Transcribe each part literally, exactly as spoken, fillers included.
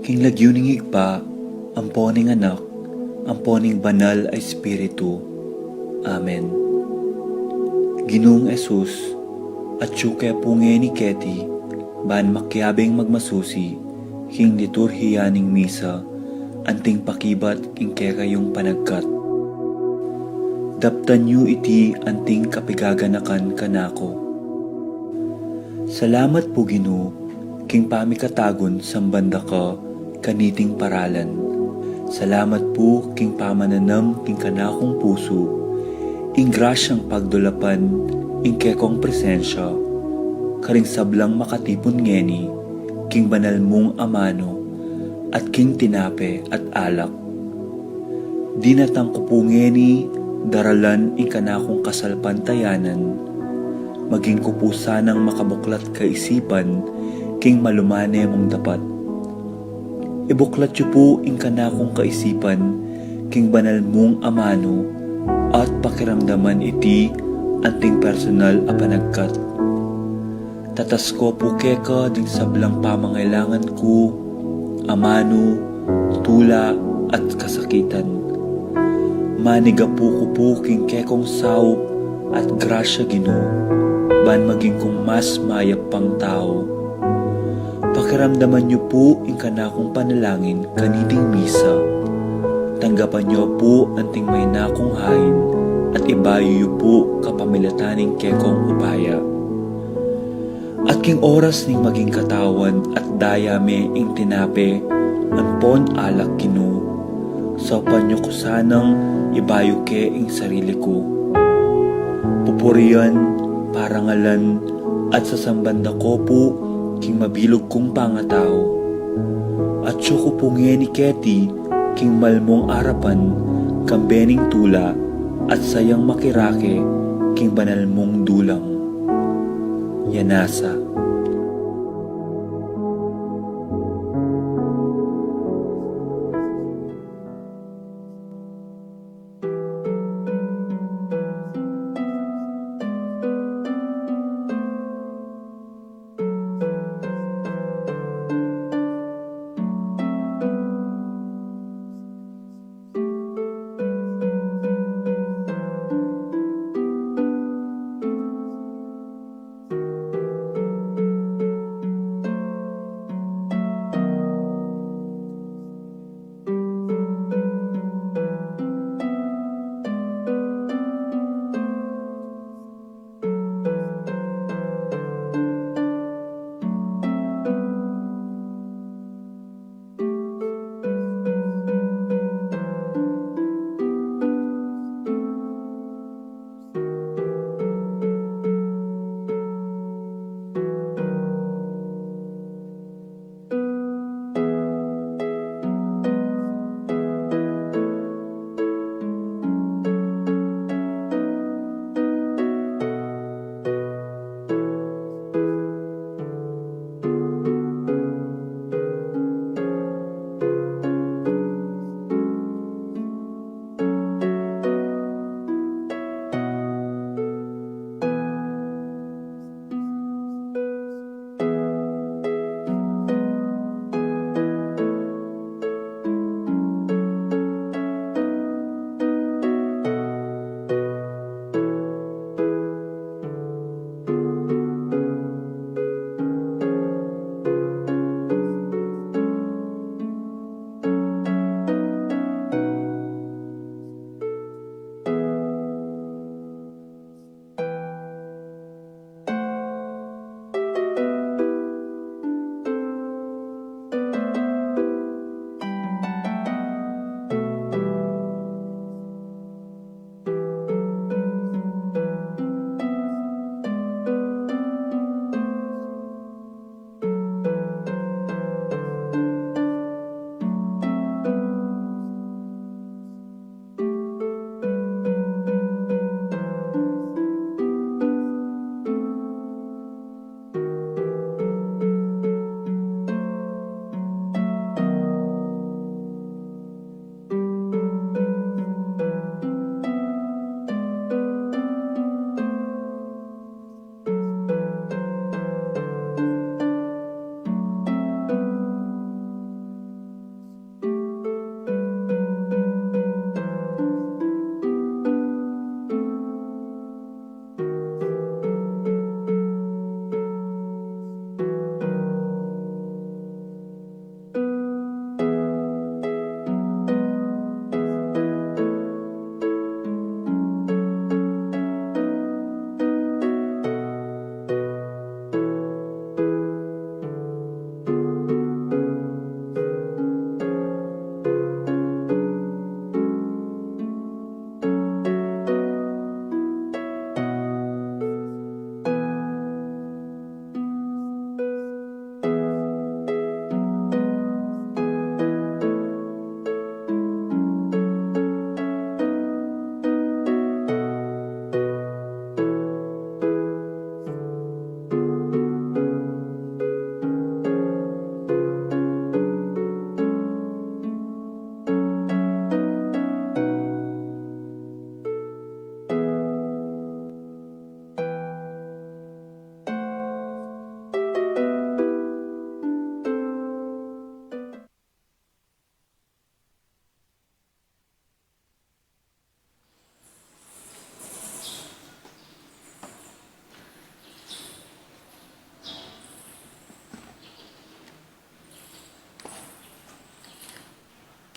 King lagyu ning Ibpa, ampo ning Anak, ampo ning Banal a Espiritu. Amen. Ginung Jesus, atyu ke pu ngeni keti, ban makiabing magmasusi king liturhiya ning misa, anting pakibat king kekayung panagkat. Daptan yu iti anting kapigaganakan kanaku. Salamat pu, Ginu, king pamikatagun samban da ka kaniting paralan. Salamat pu king pamananam king kanakung pusu ing grasyang pagdulapan ing kekong presensya karing sablang makatipun ngeni king banal mung amanu at king tinape at alak. Dinatang ku pu ngeni daralan ing kanakung kasalpantayanan, maging ku pu sanang makabuklat kaisipan king malumane mung dapat. Ibuklat yu pu ing kanakung kaisipan king banal mung amanu at pakiramdaman iti anting personal a panagkat. Tatas ku pu keka ding sablang pamangailangan ku, amanu, tula, at kasakitan. Manigapu ku pu king kekong saup at grasya, Ginu, ban maging kung mas mayap pang tau. Pakiramdaman yu pu ing kanakung panalangin kaniting misa. Tanggapan yu pu anting maina kung hain at ibayu yu pu kapamilatan ning kekong upaya. At king oras ning maging katawan at daya me ing tinape ampon alak, Ginu, saupan yu ku sanang ibayu ke ing sarili ku. Pupurian, parangalan, at sasamban da ku pu king mabilug kung pangatau. Atyu ku pu ngeni keti king malmung arapan, kambe ning tula at sayang makirake king banal mung dulang. Yanasa.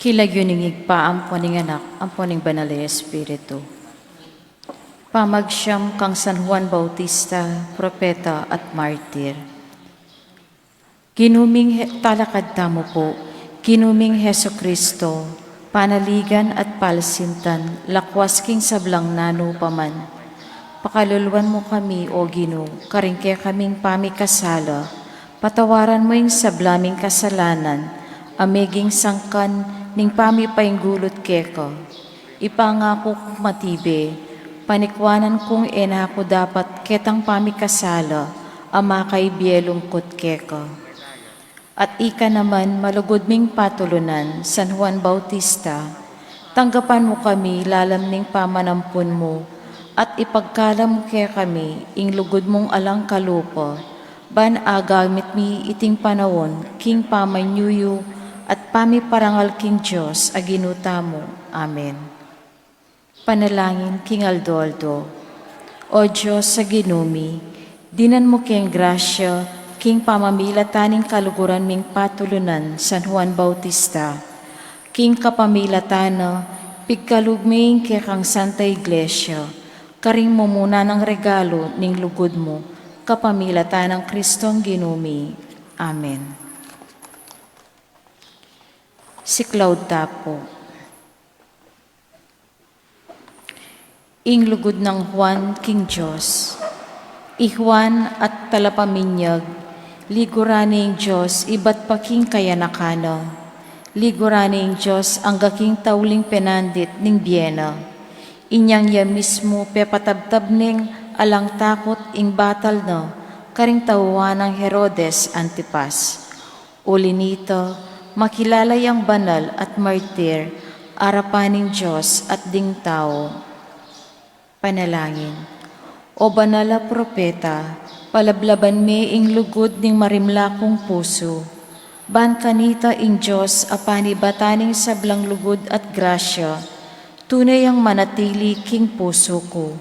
King lagyu ning Ibpa, ampo ning Anak, ampo ning Banal a Espiritu. Pamagsyam kang San Juan Bautista, propeta at martir. Ginu ming He-, talakad tamu pu, Ginu ming Jesucristo, panaligan at palsintan, lakwas king sablang nanu pa man. Pakaluluan mu kami, O Ginu, karing kekaming pamikasala, patawaran mu ing sabla ming kasalanan, a meging sangkan ning pamipainggulut keka. Ipangaku kung matibe, panikwanan kung e na ku dapat ketang pamikasala, a makaibie lungkut keka. At ika naman, malugud ming patulunan, San Juan Bautista, tanggapan mu kami lalam ning pamanampun mu, at ipagkalam mu kekami ing lugud mung alang kalupa, ban agamit mi iting panaun king pamanyuyu at pamiparangal king Dios a Ginu tamu. Amen. Panalangin king aldo-aldo. O Dios a Ginu mi, dinan mu keng grasya king pamamilatan ning kaluguran ming patulunan San Juan Bautista. King kapamilatan na, pigkalub me ing kekang Santa Iglesia, karing mumuna nang regalu ning lugud mu, kapamilatan nang Kristong Ginu mi. Amen. Siklaud ta pu. Ing lugud nang Juan king Dios. I Juan at talapaminyag, liguran ne ing Dios ibat pa king kayanakan na. Liguran ne ing Dios angga king tauling penandit ning bie na. Inyang ya mismu pepatabtab neng alang takut ing batal na karing tauan nang Herodes Antipas. Uli nita, makilala yang banal at martir arapan ning Dios at ding tau. Panalangin. O banal a propeta, palablaban me ing lugud ning marimla kung pusu, ban kanita ing Dios a panibatan ning sablang lugud at grasya, tune yang manatili king pusu ku.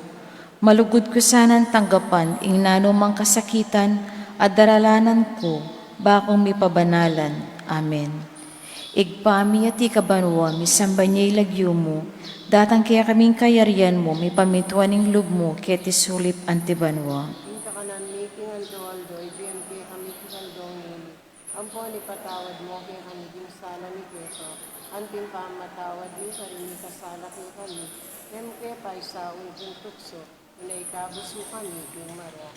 Malugud ku sanang tanggapan ing nanumang kasakitan a daralanan ku, ba kung mipabanalan. Amen. Ibpa mi atiu ka banua, misamban ya ing lagyu mu, datang kekami ing kayarian mu, mipamintuan ing lub mu keti sulip anti banua. Ing kakanan mi king aldo-aldo, ibie mu kekami king aldo ngeni. Ampon ipatawad mu kekami ding sala mi keka, anti ing pamamatawad mi karing mikasala kekami. E mu ke paisaul king tuksu, nune ikabus mu kami king marok.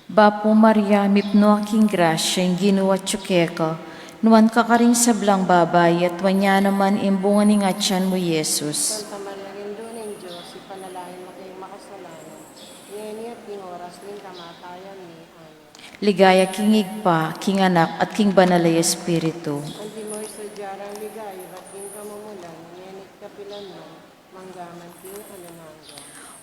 Bapu Maria, mipnu ka king grasya, ing Ginu atyu keka, nuan ka karing sablang babai, at nuan ya naman ing bunga ning atian mu, Jesus. Santa Maria, Indu ning Dios, ipanalangin mu kaming makasalanan, ngeni at king oras ning kamatayan mi. Amen. Ligaya king Ibpa, king Anak, at king Banal a Espiritu. Antimo ing sadya nang ligaya ibat king kamumulan, ngeni at kapilan man, mangga man king alang angga.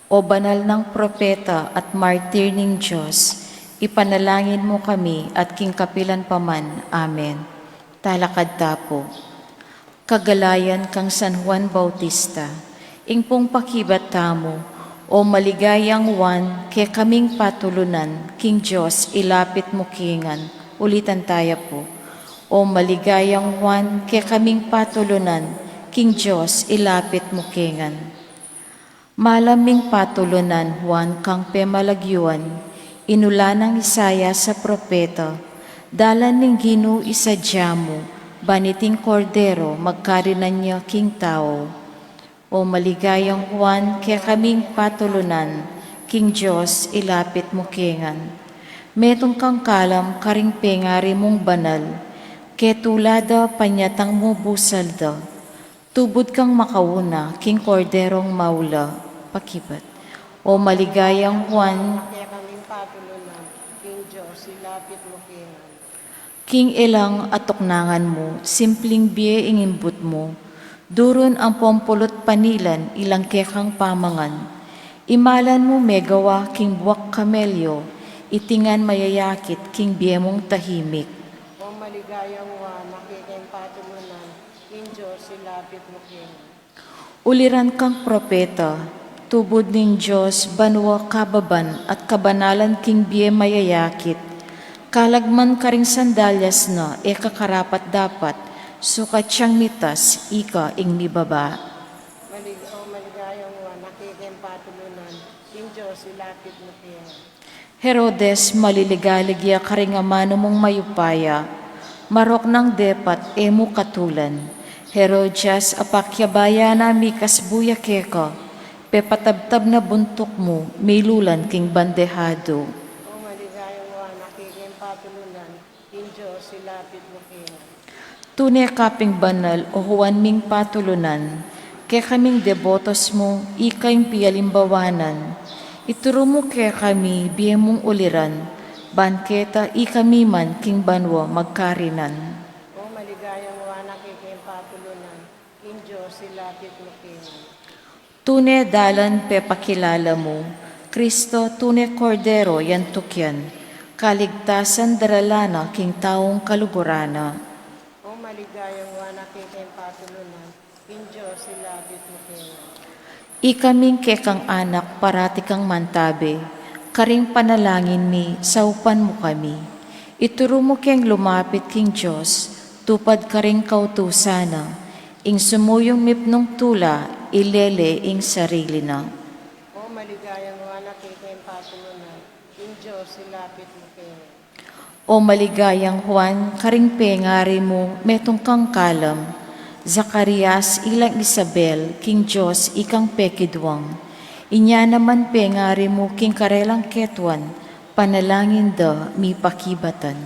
O banal nang propeta at martir ning Dios, ipanalangin mu kami at king kapilan pa man. Amen. Talakad ta pu. Kagalayan kang San Juan Bautista. Ing pung pakibat tamu, O maligayang Juan, kekaming patulunan king Dios ilapit mu kengan. Ulitan taya pu. O maligayang Juan, kekaming patulunan king Dios ilapit mu kengan. Malam ming patulunan, Juan, kang pemalagyuan, inulat nang Isaias a propeta, dalan ning Ginu isadya mu, ban iting Kordero magkarinan ya king tau. O maligayang Juan, kekaming patulunan king Dios ilapit mu kengan. Metung kang kalam karing pengari mung banal, ketula da panyatang mu busal da. Tubud kang makauna king Korderong maula. Pakibat. O maligayang Juan, kekaming patulunan king Dios ilapit mu kengan. King elang atuknangan mu, simpling bie ing imbut mu, durun ampon pulut panilan ilang kekang pamangan. Imalan mu megawa king buak kamelyo, itingan mayayakit king bie mung tahimik. O maligayang Juan, a kekaming patulunan king Dios ilapit mu kengan. Uliran kang propeta, tubud ning Dios, banua kababan at kabanalan king bie mayayakit. Kalag man karing sandalyas na e kakarapat-dapat, Sukat yang mitas, ika ing mibaba. Malig-, o maligayang Juan, a kekeng patulunan, ing Dios ilapit na keka. Herodes, maliligalig ya karing amanu mung mayupaya, marok nang depat e mu katulan. Herodias, a pakiabayan na mikasbu ya keka, pepatabtab na buntuk mu, milulan king bandehadu. O maligayang Juan, a kekeng patulunan, ing Dios ilapit na keka. Tune ka pin banal, o Juan ming patulunan, kekaming debotos mu, ika ing pialimbawanan. Ituru mu kekami, bie mung uliran, ban keta ikami man king banua magkarinan. O maligayang Juan, a kekeng patulunan, ing Dios ilapit na keka. Tune dalan pepakilala mu, Kristo, tune Kordero yang tukian, kaligtasan daralan na king taung kaluguran na. O maligayang Juan, a kekeng patulunan, ing Dios ilapit na keka. Ikaming kekang anak, parati kang mantabe, karing panalangin mi, saupan mu kami. Ituru mu keng lumapit king Dios, tupad karing kautusan na, ing sumuyung mipnung tula, ilele ing sarili na. O maligayang Juan, a kekeng patulunan, ing Dios ilapit na keka. O maligayang Juan, karing pengari mu, metung kang kalam. Zacarias, ilang Isabel, king Dios ikang pekiduang. Inya naman pengari mu, king karelang ketuan, panalangin da mipakibatan.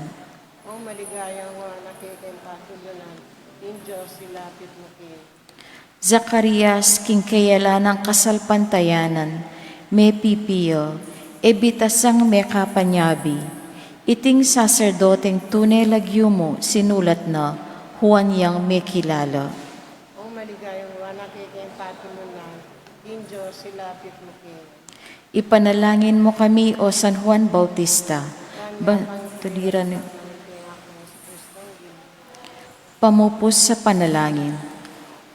O maligayang Juan, a kekeng patulunan, ing Dios ilapit na keka. Zacarias, king keyalan nang kasalpantayanan, mepipi ya, e bitasang mekapanyabi. Iting saserdoteng tune lagyu mu, sinulat na, Juan yang mekilala. O maligayang Juan, a kekeng patulunan, ing Dios ilapit na keka. Ipanalangin mu kami, o San Juan Bautista, ban tuliran. Pamupus a panalangin.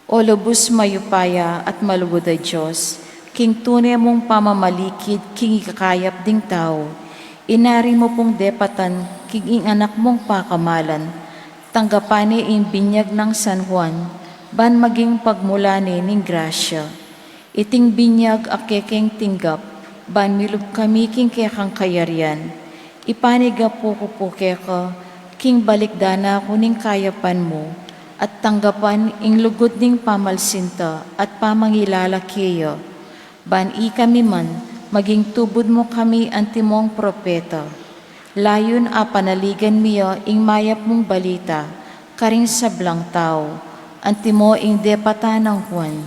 O lubus mayupaya at malugud a Dios, king tune mung pamamalikid king ikakayap ding tau, inari mu pung depatan king ing Anak mung pakamalan, tanggapan ne ing binyag nang San Juan, ban maging pagmulan ne ning grasya. Iting binyag a kekeng tinggap, ban milub kami king kekang kayarian. Ipanyawad ku pu keka, king balikdan na ku ning kayapan mu, at tanggapan ing lugud ning pamalsinta at pamangilala keya. Ban ikami man, maging tubud mu kami antimong propeta. Layun a panaligan mi ya ing mayap mung balita, karing sablang tau, antimo ing depatan nang Juan.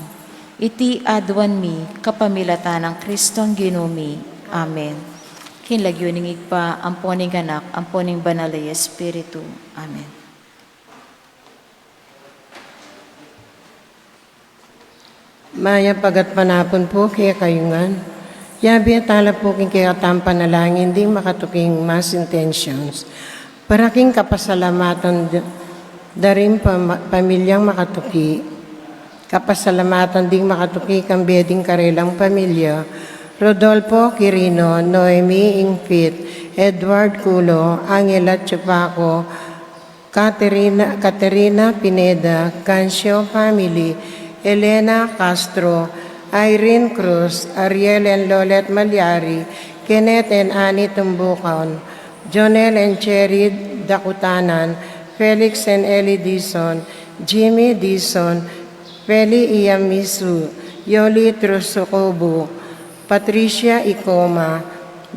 Iti aduan mi, kapamilatan nang Kristong Ginu mi. Amen. King lagyu ning Ibpa, ampo ning Anak, ampo ning Banal a Espiritu. Amen. Mayap a gatpanapun pu kekayu ngan. Yabe tala pu king kekatang panalangin ding makatuking mass intentions. Para king kapasalamatan d-, da ring pama-, pamilyang makatuki. Kapasalamatan ding makatuki kambe ding karelang pamilya. Rodolfo Quirino, Noemi Ingfit, Edward Culo, Angela Chupaco, Caterina, Caterina Pineda, Cancio family, Elena Castro, Irene Cruz, Ariel and Lolet Malyari, Kenneth and Annie Tumbukaon, Jonel and Cherry Dakutanan, Felix and Ellie Dizon, Jimmy Dizon, Feli Iyamisu, Yoli Trusukubu, Patricia Icoma,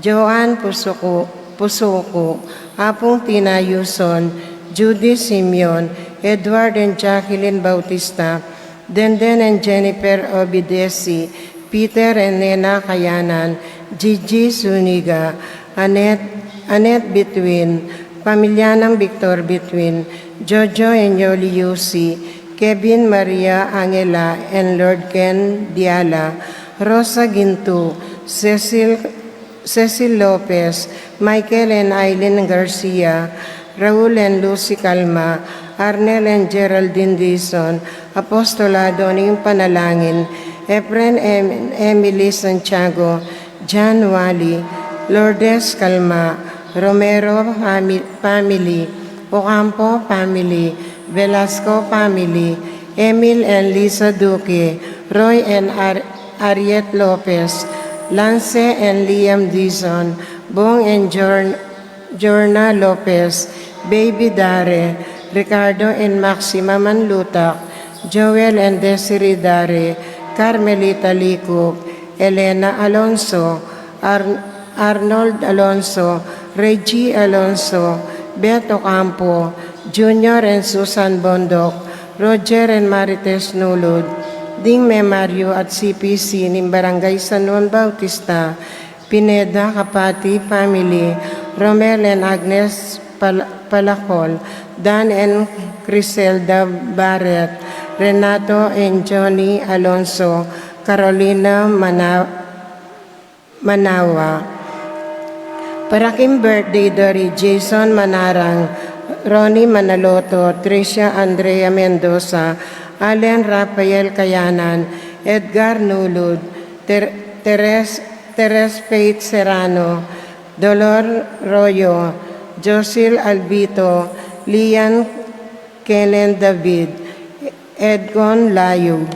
Joan Pusuku-, Pusuku, Apung Tina Yuson, Judy Simeon, Edward and Jacqueline Bautista, Denden and Jennifer Obidesi, Peter and Nena Kayanan, Gigi Zuniga, Annette, Annette Bituin, pamilya nang Victor Bituin, Jojo and Yoli Yusi, Kevin Maria Angela and Lord Ken Diala, Rosa Gintu, Cecil, Cecil Lopez, Michael and Aileen Garcia, Raul and Lucy Calma, Arnel and Geraldine Dizon, Apostolado ning Panalangin, Efren and Emily Santiago, John Wally, Lourdes Calma, Romero fami-, family, Ocampo family, Velasco family, Emil and Lisa Duque, Roy and Ar- Ariet Lopez, Lance and Liam Dizon, Bong and Jorn- Jorna Lopez, Baby Dare, Ricardo and Maxima Manlutak, Joel and Desiree Dare, Carmelita Licuc, Elena Alonso, Ar- Arnold Alonso, Reggie Alonso, Beth Ocampo, Junior and Susan Bondoc, Roger and Marites Nulud, Ding Memario at C P C ning Barangay San Juan Bautista, Pineda Kapati family, Romel and Agnes Pal- Palacol, Dan and Criselda Barret, Renato and Johnny Alonso, Carolina Mana- Manawa. Para king birthday da ri Jason Manarang, Ronnie Manaloto, Tricia Andrea Mendoza, Allen Rafael Kayanan, Edgar Nulud, Ter- Teres Teres Faith Serrano, Dolor Royo, Josil Albito, Lian Kenen David, Edgon Layug.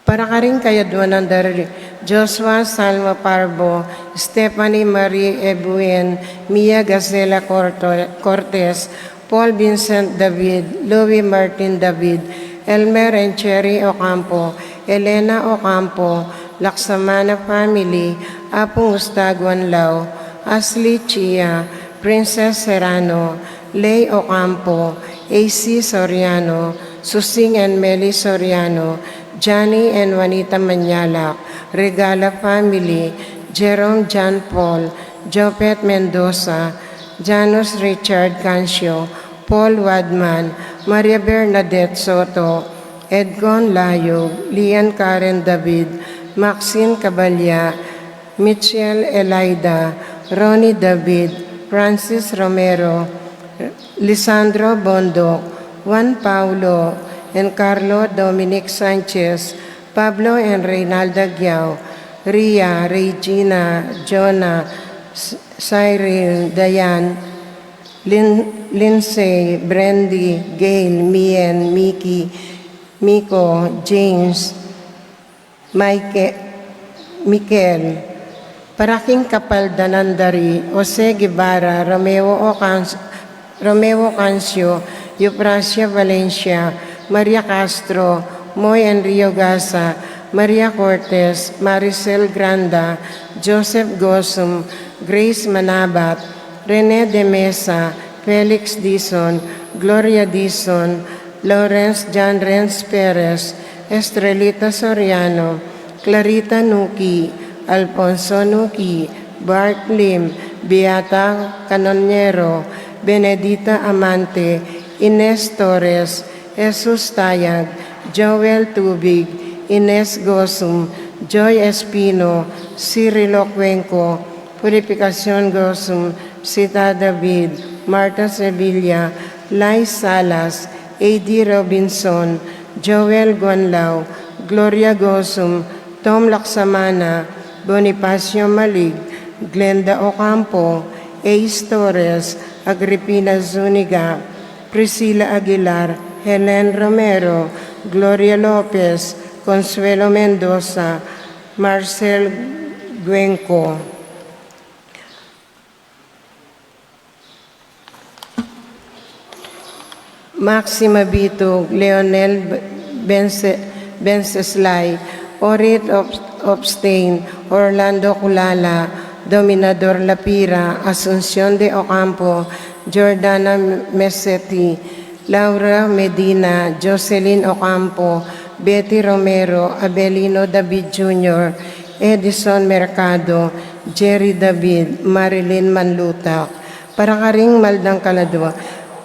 Para karing kayadwanan da ri Joshua Salma Parbo, Stephanie Marie Ebuen, Mia Gazela Corto- Cortez, Paul Vincent David, Louis Martin David, Elmer and Cherry Ocampo, Elena Ocampo, Laksamana family, Apung Ustaguan Lau, Ashley Chia, Princess Serrano, Lay Ocampo, A C Soriano, Susing and Meli Soriano, Johnny and Juanita Manyalak, Regala family, Jerome John Paul, Jopet Mendoza, Janus Richard Cancio, Paul Wadman, Maria Bernadette Soto, Edgon Layug, Lian Karen David, Maxine Cabalya, Mitchell Elaida, Ronnie David, Francis Romero, Lisandro Bondoc, Juan Paulo, and Carlo Dominic Sanchez, Pablo and Reynalda Giao, Ria, Regina, Jonah, S- Cyril, Diane, Lin- Lindsay, Brandy, Gail, Mien, Mickey, Miko, James, Mike- Mikel, para king kapaldanan da ri Jose Guevara, Romeo Ocans- Romeo Cancio, Eufrasia Valencia, Maria Castro, Moy and Rio Gasa, Maria Cortez, Maricel Granda, Joseph Gosum, Grace Manabat, Rene de Mesa, Felix Dizon, Gloria Dizon, Lawrence John Renz Perez, Estrelita Soriano, Clarita Nuki, Alfonso Nuki, Bart Lim, Beata Canonero, Benedita Amante, Ines Torres, Jesus Tayag, Joel Tubig, Ines Gosum, Joy Espino, Cirilo Cuenco, Purificacion Gosum, Sita David, Martha Sevilla, Lai Salas, A D Robinson, Joel Guanlao, Gloria Gosum, Tom Laksamana, Bonifacio Malig, Glenda Ocampo, Ace Torres, Agripina Zuniga, Priscilla Aguilar, Helen Romero, Gloria Lopez, Consuelo Mendoza, Marcel Guenco, Maxima Bitug, Leonel Bense- Benceslay, Orit Op- Opstein, Orlando Culala, Dominador Lapira, Asuncion de Ocampo, Jordana Meseti, Laura Medina, Jocelyn Ocampo, Betty Romero, Abelino David Junior, Edison Mercado, Jerry David, Marilyn Manlutak. Para karing maldang kaladua,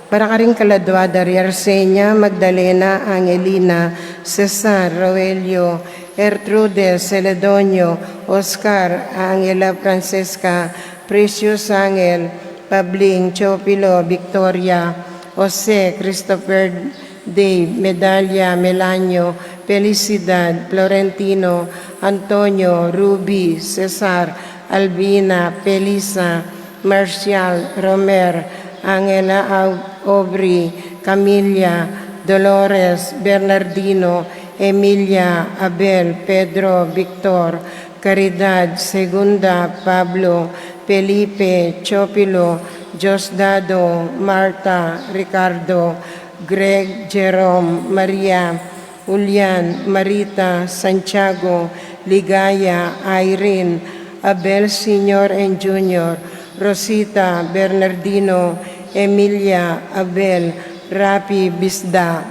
para karing kaladua da ri Arsenia, Magdalena, Angelina, Cesar, Roelio, Ertrude, Celedonio, Oscar, Angela, Francesca, Precious, Angel, Pabling, Teofilo, Victoria, Jose, Christopher, Dave, Medalia, Melanio, Felicidad, Florentino, Antonio, Ruby, Cesar, Albina, Felisa, Marcial, Romer, Angela, Au- Aubrey, Camilla, Dolores, Bernardino, Emilia, Abel, Pedro, Victor, Caridad, Segunda, Pablo, Felipe, Chopilo, Diosdado, Marta, Ricardo, Greg, Jerome, Maria, Julian, Marita, Santiago, Ligaya, Irene, Abel Senior and Junior, Rosita, Bernardino, Emilia, Abel, Rapi, Bisda,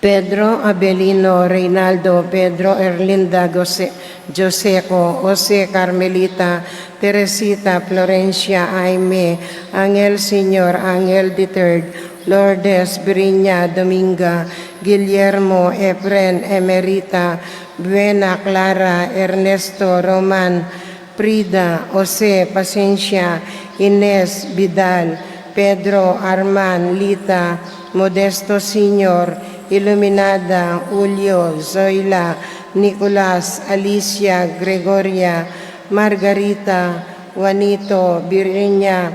Pedro, Abelino, Reynaldo, Pedro, Erlinda, Jose-, Joseco, Jose, Carmelita, Teresita, Florencia, Jaime, Angel Senior, Angel the third, Lourdes, Briña, Dominga, Guillermo, Efren, Emerita, Buena, Clara, Ernesto, Roman, Frida, Jose, Pasencia, Ines, Vidal, Pedro, Arman, Lita, Modesto Senior, Iluminada, Julio, Zoila, Nicolas, Alicia, Gregoria, Margarita, Juanito, Virginia,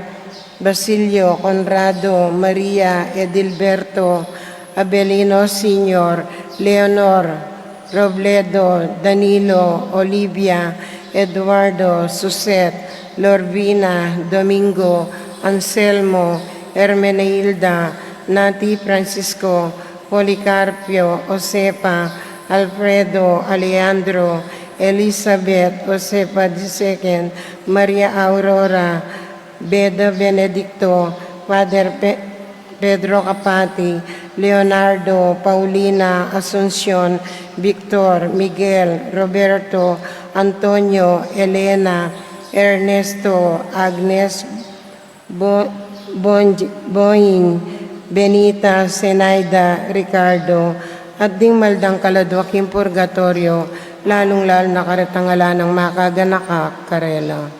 Basilio, Conrado, Maria, Edilberto, Abelino Senior, Leonor, Robledo, Danilo, Olivia, Eduardo, Suset, Lorvina, Domingo, Anselmo, Hermenegilda, Nati, Francisco, Policarpio, Josefa, Alfredo, Alejandro, Elizabeth, Josefa the second, Maria Aurora, Beda, Benedicto, Father Pe-, Pedro Capati, Leonardo, Paulina, Asuncion, Victor, Miguel, Roberto, Antonio, Elena, Ernesto, Agnes, Bo-, Bonj-, Boing, Benita, Zenaida, Ricardo, at ding mal dang kaladwa king purgatorio, lalung-lalu na karetang ala nang makaganaka karela.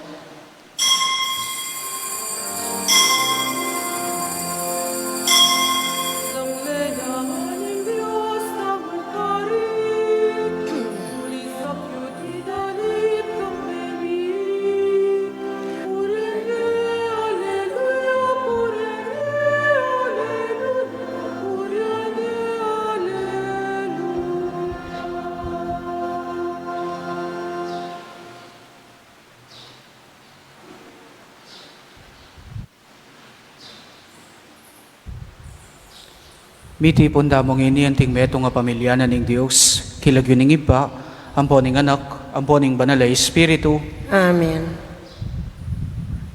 Mitipun tamu ngeni anting metung a pamilya na ning Dios, king lagyu ning Ibpa, ampo ning Anak, ampo ning Banal a Espiritu. Amen.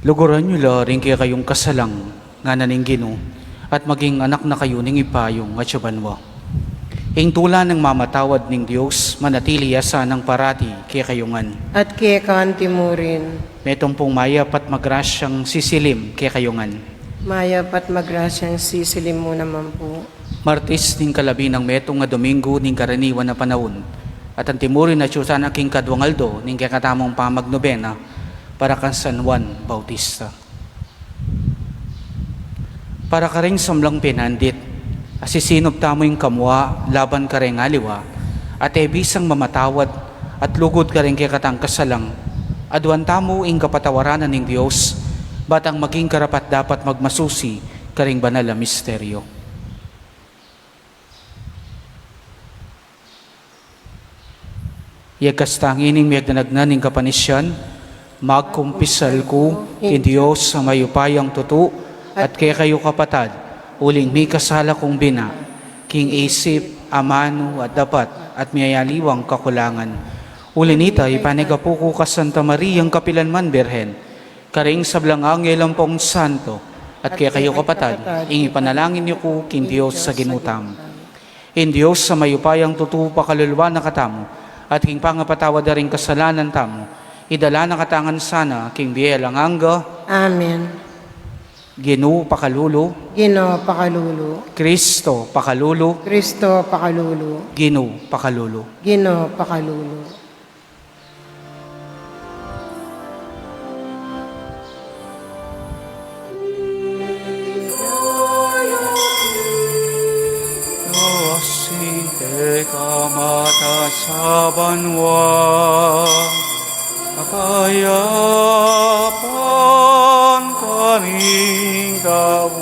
Luguran yu la ring kekayung kasalang, ngana ning Ginu, at maging anak na kayu ning Ibpa yung atsu banua. Ing tula nang mamatawad ning Dios, manatili ya sanang parati kekayu ngan. At keka anti mu rin. Metung pung mayap at magrasyang sisilim kekayu ngan. Mayap at magrasyang sisilim mu naman po. Martis ning kalabi nang metung a Domingo ning karaniwan a panaun, at anti mu rin atsu sana king kaduang aldo ning kekatamung pamagnobena para kang San Juan Bautista. Para karing sablang penandit, asisinup tamu ing kamua laban kareng aliwa, at e bisang mamatawad at lugud kareng kekatang kasalang, aduan tamu ing kapatawaran na ning Dios, batang maging karapat-dapat magmasusi kareng banal a misteryo. Yagkas tang ining miyagdanag na ning kapanisyan, magkumpisal ku king Dios a mayupayang tutu, at kekayu kapatad, uling mikasala kung bina, king isip, amanu, at dapat, at miyayaliwang kakulangan. Uli nita, ipanigapu ku kang Santa Mariang kapilan man Birhen, karing sablang anghel ampong santo, at kekayu kapatad, ing ipanalangin yu ku king Dios a Ginu tamu. Ing Dios a mayupayang tutu pakalulu na katamu, at king pangapatawad da ring kasalanan tamu, idala na katamu ngan sana king bie alang angga. Amen. Ginu pakalulu. Ginu pakalulu. Kristo pakalulu. Kristo pakalulu. Ginu pakalulu. Ginu pakalulu. Asi keka mata sa banua, kapayapan karing tau.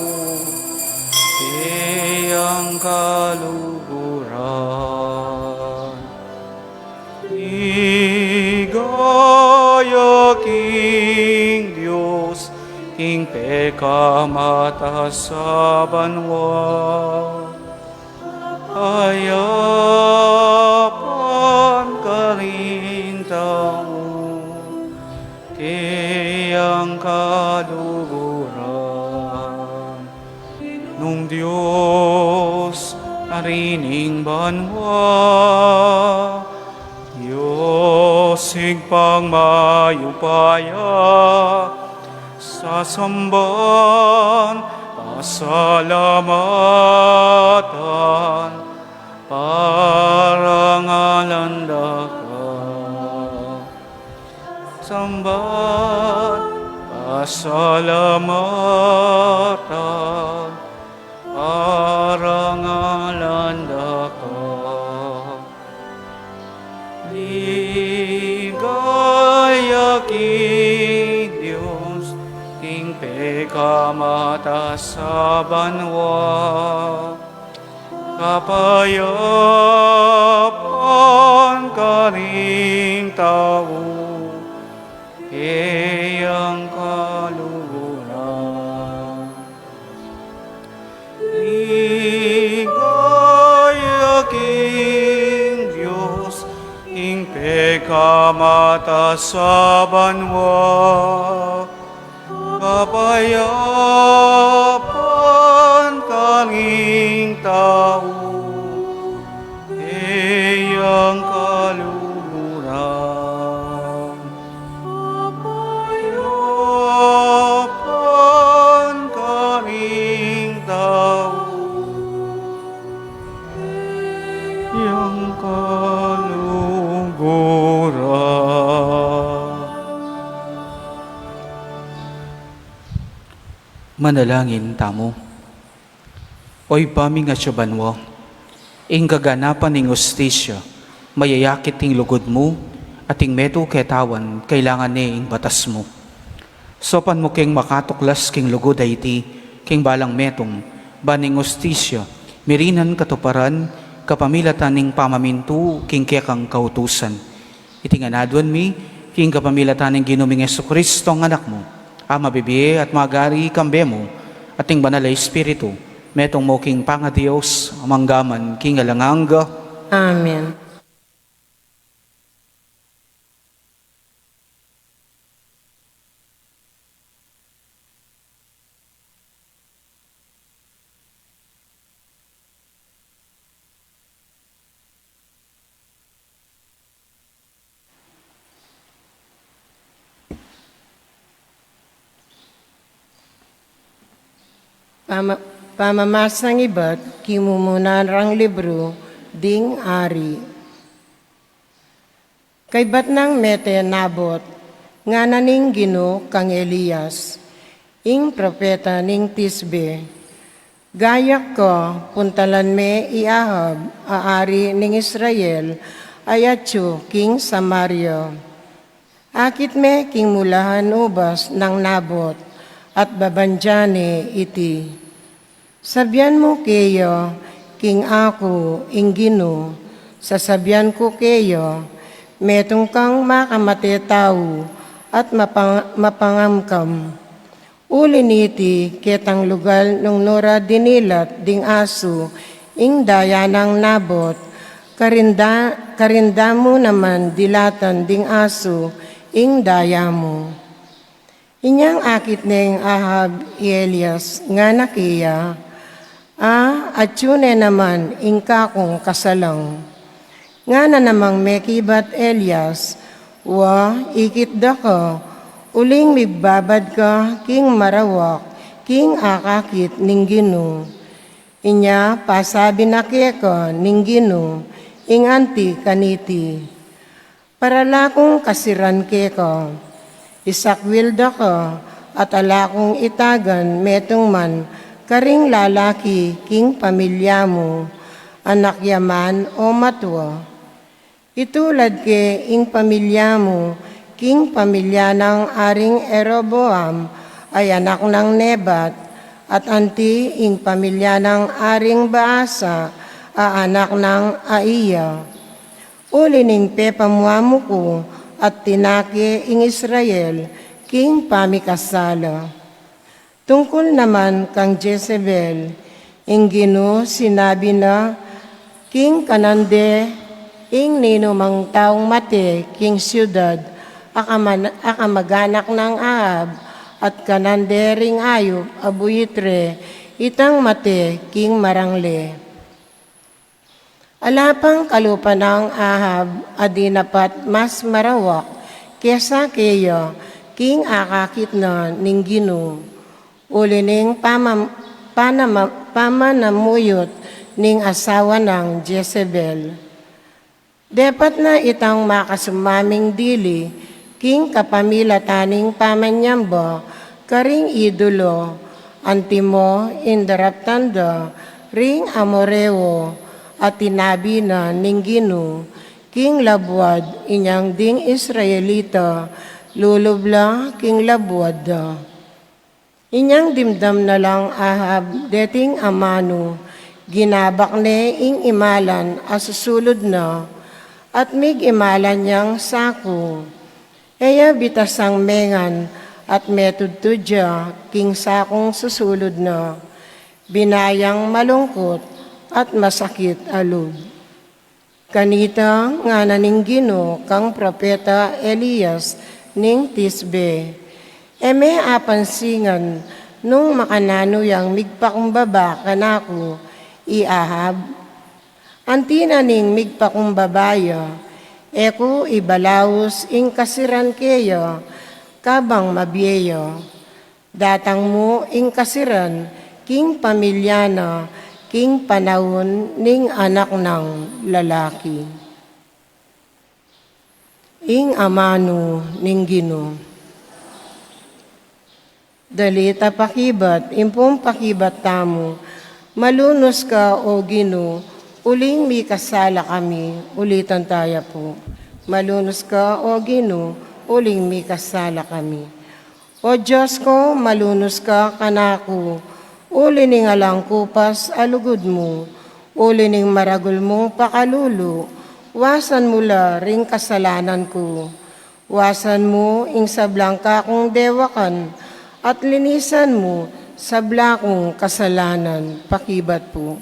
king Dios, king pekamataas a banua. Kapayapan karing tau, keyang kaluguran. Nung Dios, Ari ning banua, Dios Ibpang mayupaya, sasamban, pasalamatan, parangalan da ka. Samban, pasalamatan, parangalan da ka. Ligaya king Dios, king pekamataas a banua. Kapayapan karing tau, keyang kaluguran. Ligaya king Dios, king pekamataas a banua. Kapayapan karing tau, keyang kaluguran. Kapayapan karing tau, keyang kaluguran. Manalangin tamu. O Ibpa ming atsu banua, ing kaganapan ning hustisya, mayayakit ing lugud mu, at ing metung ketawan, kailangan ne ing batas mu. Saupan mu keng makatuklas king lugud a iti, king balang metung, ban ing hustisya, mirinan katuparan, kapamilatan ning pamamintu, king kekang kautusan. Iti ngan aduan mi, king kapamilatan ning Ginu ming Jesucristo a Anak mu, a mabibie at magari kambe mu, at ning Banal a Espiritu, metung mu king pangaDios, mangga man king alang angga. Amen. Pama-, pamamasang ibat king mumuna rang libru ding ari. Kaybat nang mete Nabot, ngana ning Ginu kang Elias, ing propeta ning Tisbe, gayak ka, puntalan me i Ahab a ari ning Israel, a atsu king Samaria. Akit me king mulahan ubas nang Nabot, at babandian ne iti. Sabian mu keya, king aku ing Ginu, sasabian ku keya, metung kang makamate tau, at mapang-, mapangamkam. Uli niti, ketang lugal nung nura dinilat ding asu ing daya nang Nabot, karin da-, karin da mu naman dilatan ding asu ing daya mu. Inyang akit neng Ahab i Elias, ngana keya, A, atyu ne naman ing kakung kasalang. Ngana namang mekibat Elias, Wa, ikit da ka, uling migbabad ka king marawak king akakit ning Ginu. Inya pasabi na keka ning Ginu ing anti kaniti, Para la kung kasiran keka, isakwil da ka, at ala kung itagan metung man karing lalaki king pamilya mu, anak ya man o matua. Itulad ke ing pamilya mu king pamilya nang Aring Jeroboam a anak nang Nebat, at anti ing pamilya nang Aring Baasa a anak nang Ahia. Uli ning pepamuamu ku at tinake ing Israel king pamikasala. Tungkul naman kang Jezebel, ing Ginu sinabi na, king kanan de ing ninumang taung mate king siudad, a kaman-, a kamag-anak nang Ahab, at kanan de ring ayup a buitre itang mate king marangle. Ala pang kalupa nang Ahab a dinapat mas marawak kesa keya king akakit na ning Ginu, uli ning pamam-, panama-, pamanamuyut ning asawa nang Jezebel. Depat na itang makasumaming dili king kapamilatan ning pamanyamba karing idolo, antimo indaraptan da ring Amoreo, a tinabi na ning Ginu king labuad inyang ding Israelita lulub la king labuad da. Inyang dimdam na lang Ahab deting amanu, ginabak ne ing imalan a susulud na, at migimalan yang saku. E ya bitasang mengan at metudtud ya king sakung susulud na, binayang malungkut at masakit a lub. Kanita ngana ning Ginu kang propeta Elias ning Tisbe, e me apansingan nung makananu yang migpakumbaba kanaku i Ahab? Anti na ning migpakumbaba ya, e ku ibalaus ing kasiran keya kabang mabie ya. Datang mu ing kasiran king pamilya na king panaun ning anak nang lalaki. Ing amanu ning Ginu. Dalit a pakibat, impong pakibat tamu. Malunus ka, O Ginu, uling mikasala kami. Ulitan taya pu. Malunus ka, O Ginu, uling mikasala kami. O Dios ku, malunus ka kanaku, uli ning alang kupas a lugud mu, uli ning maragul mung pakalulu, wasan mu la ring kasalanan ku. Wasan mu ing sablang kakung dewakan, at linisan mu sabla kung kasalanan. Pakibat pu.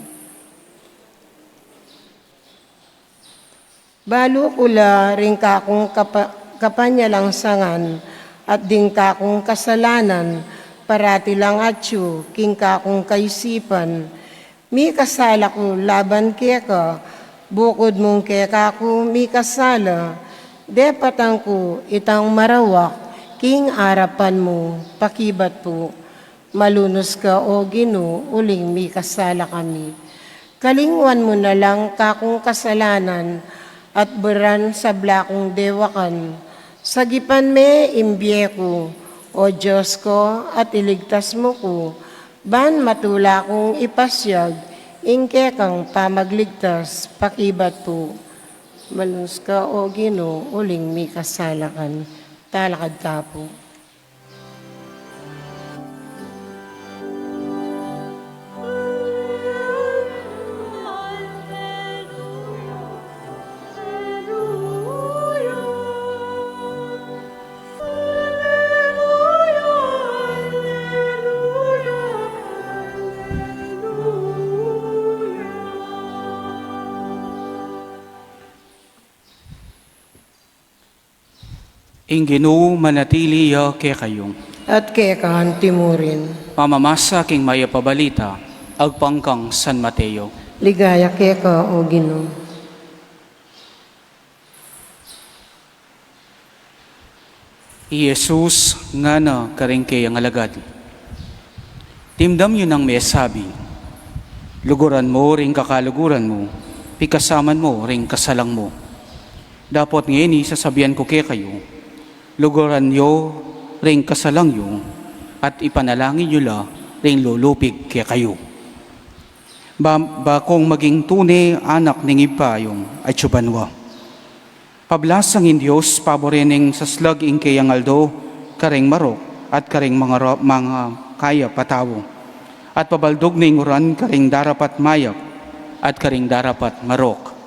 Balu ku la ring kakung kapa-, kapanyalangsangan, at ding kakung kasalanan, parati lang atyu king kakung kaisipan. Mikasala ku laban keka, bukud mung keka ku mikasala, depatan ku itang marawak king arapan mu. Pakibat pu. Malunus ka, O Ginu, uling mikasala kami. Kalingwan mu na lang kakung kasalanan at beran sabla kung dewakan. Sagipan me ing bie ku, O Dios ku, at iligtas mu ku, ban matula kung ipasyag ing kekang pamagligtas. Pakibat pu. Malunus ka, O Ginu, uling mikasala kami. Talakad ta pu. Ing Ginu manatili ya kekayu. At keka anti mu rin. Pamamasa king Mayap a Balita agpang kang San Mateo. Ligaya keka, O Ginu. I Jesus ngana karing keyang alagad, dimdam yu nang mesabi, luguran mu ring kakaluguran mu, pikasaman mu ring kasalang mu. Dapot ngeni sasabian ku kekayu, luguran yu ring kasalang yu, at ipanalangin yu la ring lulupig kekayu. Ba, ba kung maging tune anak ning Ibpa yung atyu banua. Pablasang ing Dios, paburen ning saslag ing keyang aldo, karing marok, at karing mangara-, mangakayap a tau. At pabaldug ning uran karing darapat mayap, at karing darapat marok.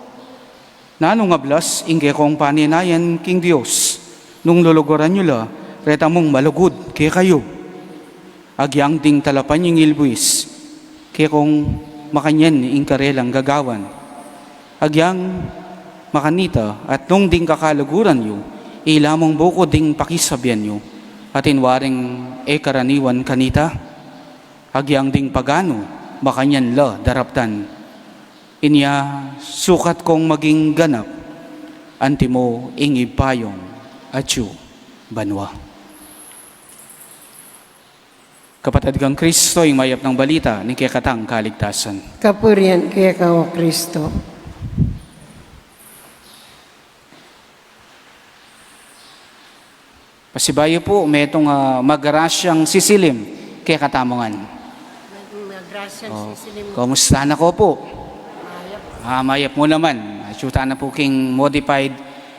Nanung ablas ing kekong paninayan king Dios, Nung luluguran yu la, reta mung malugud kekayu. Agyang ding talapan yu ing ilbuis, kekong makanyan ing karelang gagawan. Agyang makanita, at nung ding kakaluguran yu, ila mung bukud ding pakisabian yu, atin waring e karaniwan kanita. Agyang ding paganu, makanyan la daraptan. Inya sukat kong maging ganap, antimo ing ibpa yung atyu banua. Kapatad kang Kristo, ing mayap nang balita ning kekatang kaligtasan. Kapurian keka, o Kristo. Pasibayu pu, metung a magrasyang sisilim kekatamu ngan. Magrasyang sisilim. Kumusta na ko pu? Mayap. Ah, mayap mu naman. Atyu tana pu king modified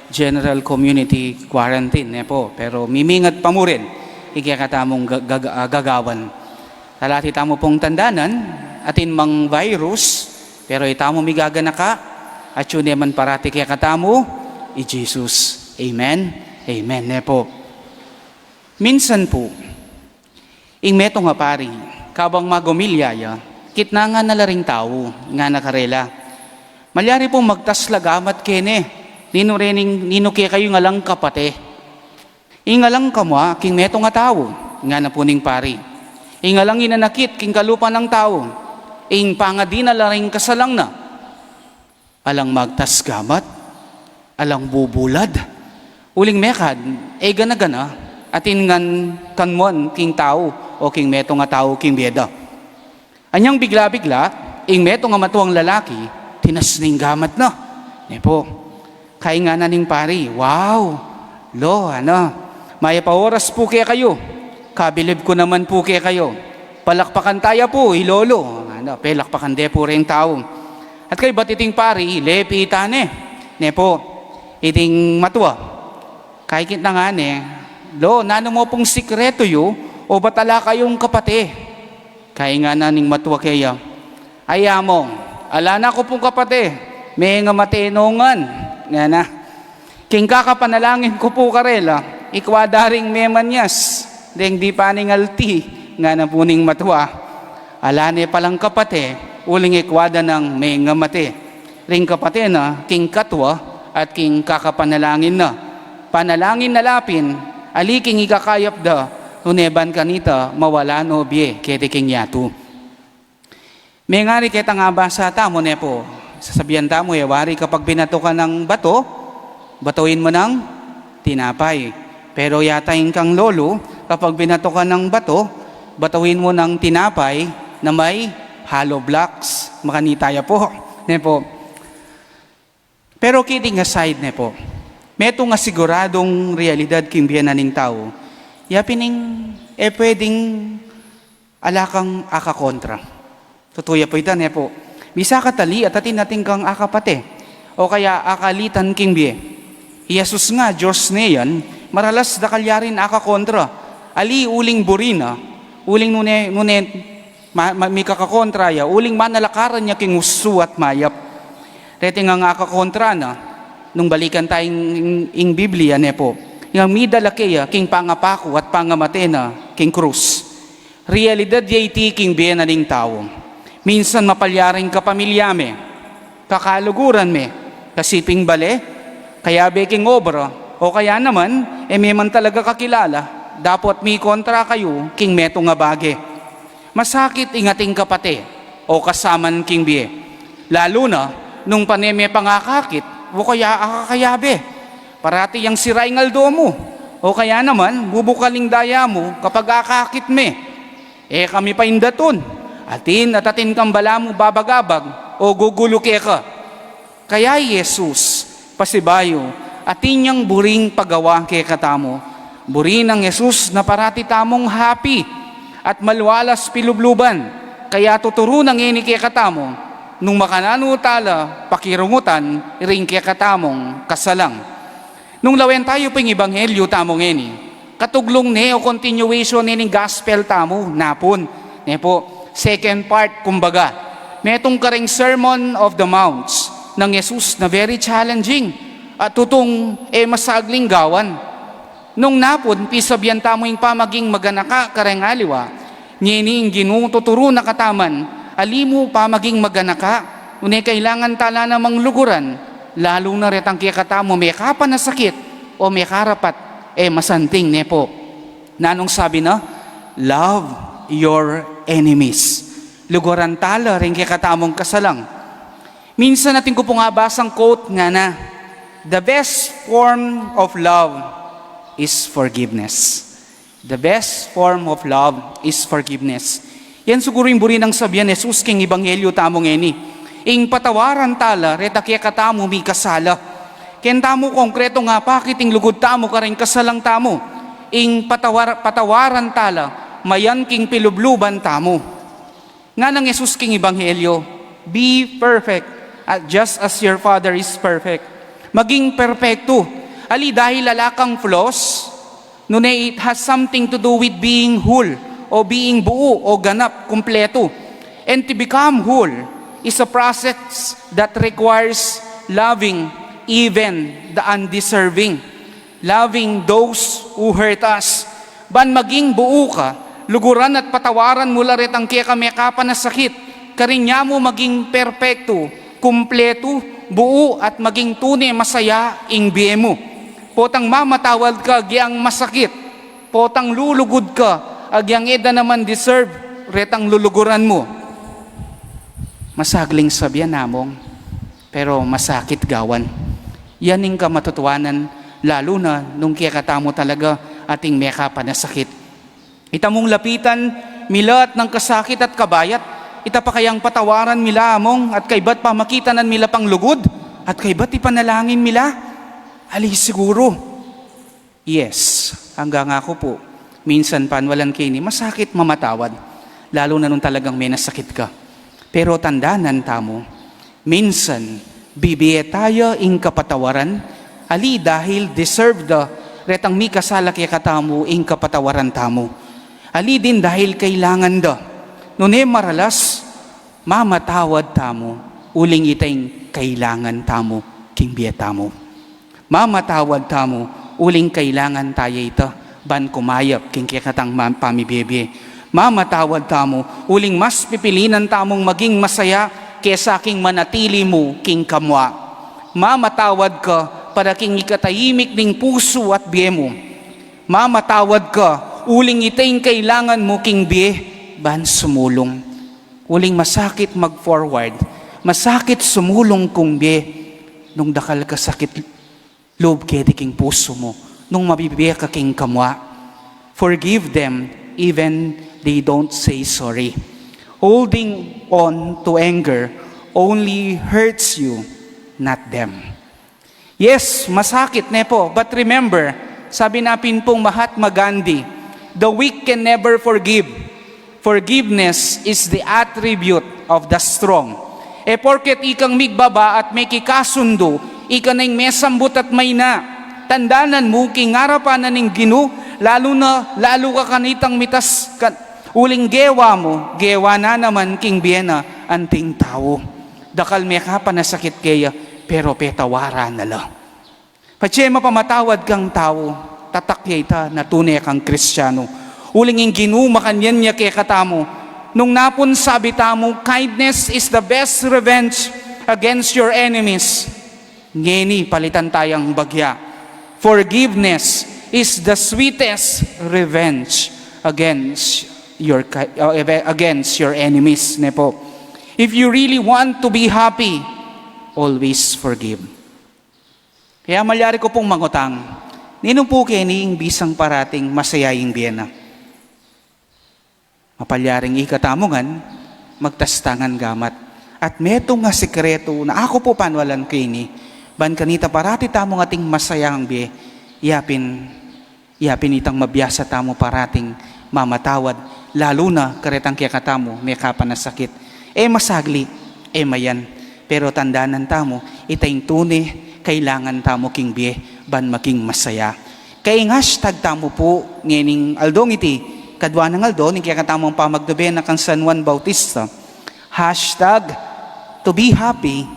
general community quarantine, ne pu. Pero mimingat pa mu rin ing kekatamung ga-, ga-, ah, gagawan. Talati tamu pung tandanan, atin mang virus, pero itamu migaganaka, atyu ne man parati kekatamu i Jesus. Amen? Amen ne pu. Minsan pu, ing metung a pari, kabang magumilya ya, kitnangan na la ring tau, ngana karela, "Malyari pung magtas la gamat kene, ninu rening, ninu kekayu ing alang kapate? Ing alang kamua king metung a tau," ngana pu ning pari. "Ing alang inanakit king kalupa nang tau, ing pangadi na la ring kasalang na. Alang magtas gamat, alang bubulad. Uling mekad, e gana-gana, atin ngan kanmuan king tau, o king metung a tau king bie da." Anyang bigla-bigla, ing metung a matuang lalaki, tinas ning gamat na. Ne pu. Kaingana ning pari, "Wow! Lo, ana, mayap a oras pu kekayu. Kabilib ku naman pu kekayu. Palakpakan taya pu i lolo." Ana, pelakpakan de pu ring tau. At kaybat iting pari, lepitan ne. Ne pu, iting matua. Kaikit na ngana, "Lo, nanu mu pung sikretu yu, o bat ala kayung kapate?" Kaingana ning matua keya, "Ay, among, ala na ku pung kapate, mengamate no ngan," ngana. "King kakapanalangin ku pu karela, ikwa da ring memanyas deng dipa ning alti," ngana pu ning matua. Ala ne palang kapate, uling ikwa da nang mengamate. Ring kapate na, king katua, at king kakapanalangin na. Panalangin na la pin, ali king ikakayap da, nune ban kanita, mawala no bie, keti king yatu. Mengari ketang abasa tamu, ne pu. Sasabian tamu, e wari kapag binato ka ng bato, batuin mo ng tinapay. Pero yata ing kang lolo, kapag binato ka ng bato, batuin mo ng tinapay na may hollow blocks. Makanita ya pu. Ne pu. Pero kidding aside, ne pu. Metung a siguradung realidad king bie na ning tau. Ya pin ing e pwedeng ala kang akakontra. Tutu ya pu ita, ne pu. Misa ka tali at atin atin kang akapate, o kaya akalitan king bie. I Jesus nga, Dios ne yan, maralas dakal ya rin akakontra. Ali uling buri na, uling nune, nune, ma-, ma-, mikakakontra ya, uling manalakaran ya king usu at mayap. Reti ngang akakontra na, nung balikan ta ing, ing, ing Biblia, ne pu. Yang midala keya king pangapaku at pangamate na king krus. Realidad ya iti king bie na ning tau. Minsan mapalyaring kapamilya me, kakaluguran me, kasiping bale, kayabe king obra, o kaya naman, e me man talaga kakilala, dapot mikontra kayu king metung a bage. Masakit ing ating kapate o kasaman king bie. Lalu na, nung pane me pang akakit, o kaya akakayabe. Parati yang sira ing aldo mu, o kaya naman, bubukal ing daya mu kapag akakit me. E ka mipaindatun, atin at atin kang balamu babagabag, o gugulu keka. Kaya i Jesus, pasibayu, atin yang buring pagawa kekatamu. Buri nang Jesus na parati tamung happy at malualas pilubluban. Kaya tuturu na ngeni kekatamu, nung makananu tala pakirungutan ring kekatamung kasalang. Nung lawen tayu ping ebanghelyu tamu ngeni, katuglung ne o continuation ne ning gospel tamu, napun, ne pu, second part, kumbaga. Metung karing Sermon of the Mounts nang Jesus na very challenging at tutung e masagling gawan. Nung napun, pisabian tamu ing pamaging maganaka kareng aliwa, ngeni ing Ginu tuturu na kataman, ali mu pamaging maganaka, nune kailangan tala namang luguran, lalu na retang kekatamu mekapanasakit o mekarapat, e masanting ne pu. Nanung sabi na, "Love your enemies." Luguran tala ring kekatamung kasalang. Minsan atin ku pung abasang quote ngana, "The best form of love is forgiveness." The best form of love is forgiveness. Yan siguru ing buri nang sabian Jesus king ebanghelyo tamu ngeni. Ing patawaran tala reta kekatamu mikasala. Keng tamu konkretung apakit ing lugud tamu kareng kasalang tamu. Ing patawar-, patawaran tala mayan king pilubluban tamu. Nganang Jesus king ebanghelyo, "Be perfect, uh, just as your Father is perfect." Maging perpektu. Ali dahil ala kang flaws, nune it has something to do with being whole o being buo o ganap, kumpletu. And to become whole is a process that requires loving even the undeserving. Loving those who hurt us. Ban maging buo ka, luguran at patawaran mu la retang keka mekapanasakit. Karin ya mu maging perpektu, kumpletu, buo at maging tune masaya ing bie mu. Potang mamatawad ka agyang masakit. Potang lulugud ka agyang e da naman deserve retang luluguran mu. Masagling sabian, Among, pero masakit gawan. Yan ing kamatutuanan, lalu na nung kekatamu talaga ating mekapanasakit. Ita mung lapitan, milat nang kasakit at kabayat, ita pa kayang patawaran mi la, Among, at kaybat pamakitanan mi la pang lugud, at kaybat ipanalangin mi la? Ali siguru. Yes, anggang aku pu, minsan panwalan ke ini, masakit mamatawad, lalu na nung talagang menasakit ka. Pero tandanan tamu, minsan, bibie taya ing kapatawaran, ali dahil deserve da retang mikasala kekatamu ing kapatawaran tamu. Ali din dahil kailangan da. Nune maralas, mamatawad tamu, uling ita ing kailangan tamu king bie tamu. Mamatawad tamu, uling kailangan taya ita ban kumayap king kekatang ma-, pamibie-bie. Mamatawad tamu, uling mas pipilinan tamung maging masaya kesa king manatili mu king kamua. Mamatawad ka para king ikatahimik ning pusu at bie mu. Mamatawad ka, uling ita ing kailangan mu king bie ban sumulung. Uling masakit mag-forward, masakit sumulung king bie nung dakal ka sakit lub keti king pusu mu, nung mabibie ka king kamua. Forgive them, even they don't say sorry. Holding on to anger only hurts you, not them. Yes, masakit, ne pu. But remember, sabi na pin pung Mahatma Gandhi, "The weak can never forgive. Forgiveness is the attribute of the strong." E porket ikang migbaba at mekikasundu, ika na ing mesambut at maina. Tandanan mu, king arapan na ning Ginu, lalu na, lalu ka kanitang mitas, ka-, uling gewa mu, gewa na naman king bie na anting tau. Dakal mekapanasakit keya, pero petawaran na la. Patse mapamatawad kang tau, tatak ya ita na tune kang Kristianu. Uling ing Ginu makanyan ya kekatamu, nung napun sabi tamu, "Kindness is the best revenge against your enemies." Ngeni palitan tayang bagya, "Forgiveness is the sweetest revenge against your ki-, uh, against your enemies," ne pu. If you really want to be happy, always forgive. Kaya malyari ku pung mangutang, ninu pu keni ing bisang parating masaya ing bie na? Mapalyaring ikatamu ngan, magtastangan gamat. At metung a sikretu na aku pu panwalan keni, ban kanita parati tamung ating masayang bie, yapin, yapin itang mabiasa tamu parating mamatawad, lalu na karetang kekatamu mekapanasakit. E masagli, e mayan, pero tandanan tamu, ita ing tune kailangan tamu king bie, ban maging masaya. Kaya ing hashtag tamu pu ngening aldong iti, kadwa nang aldo ning kekatamung pamagdubena kang San Juan Bautista. Hashtag to be happy,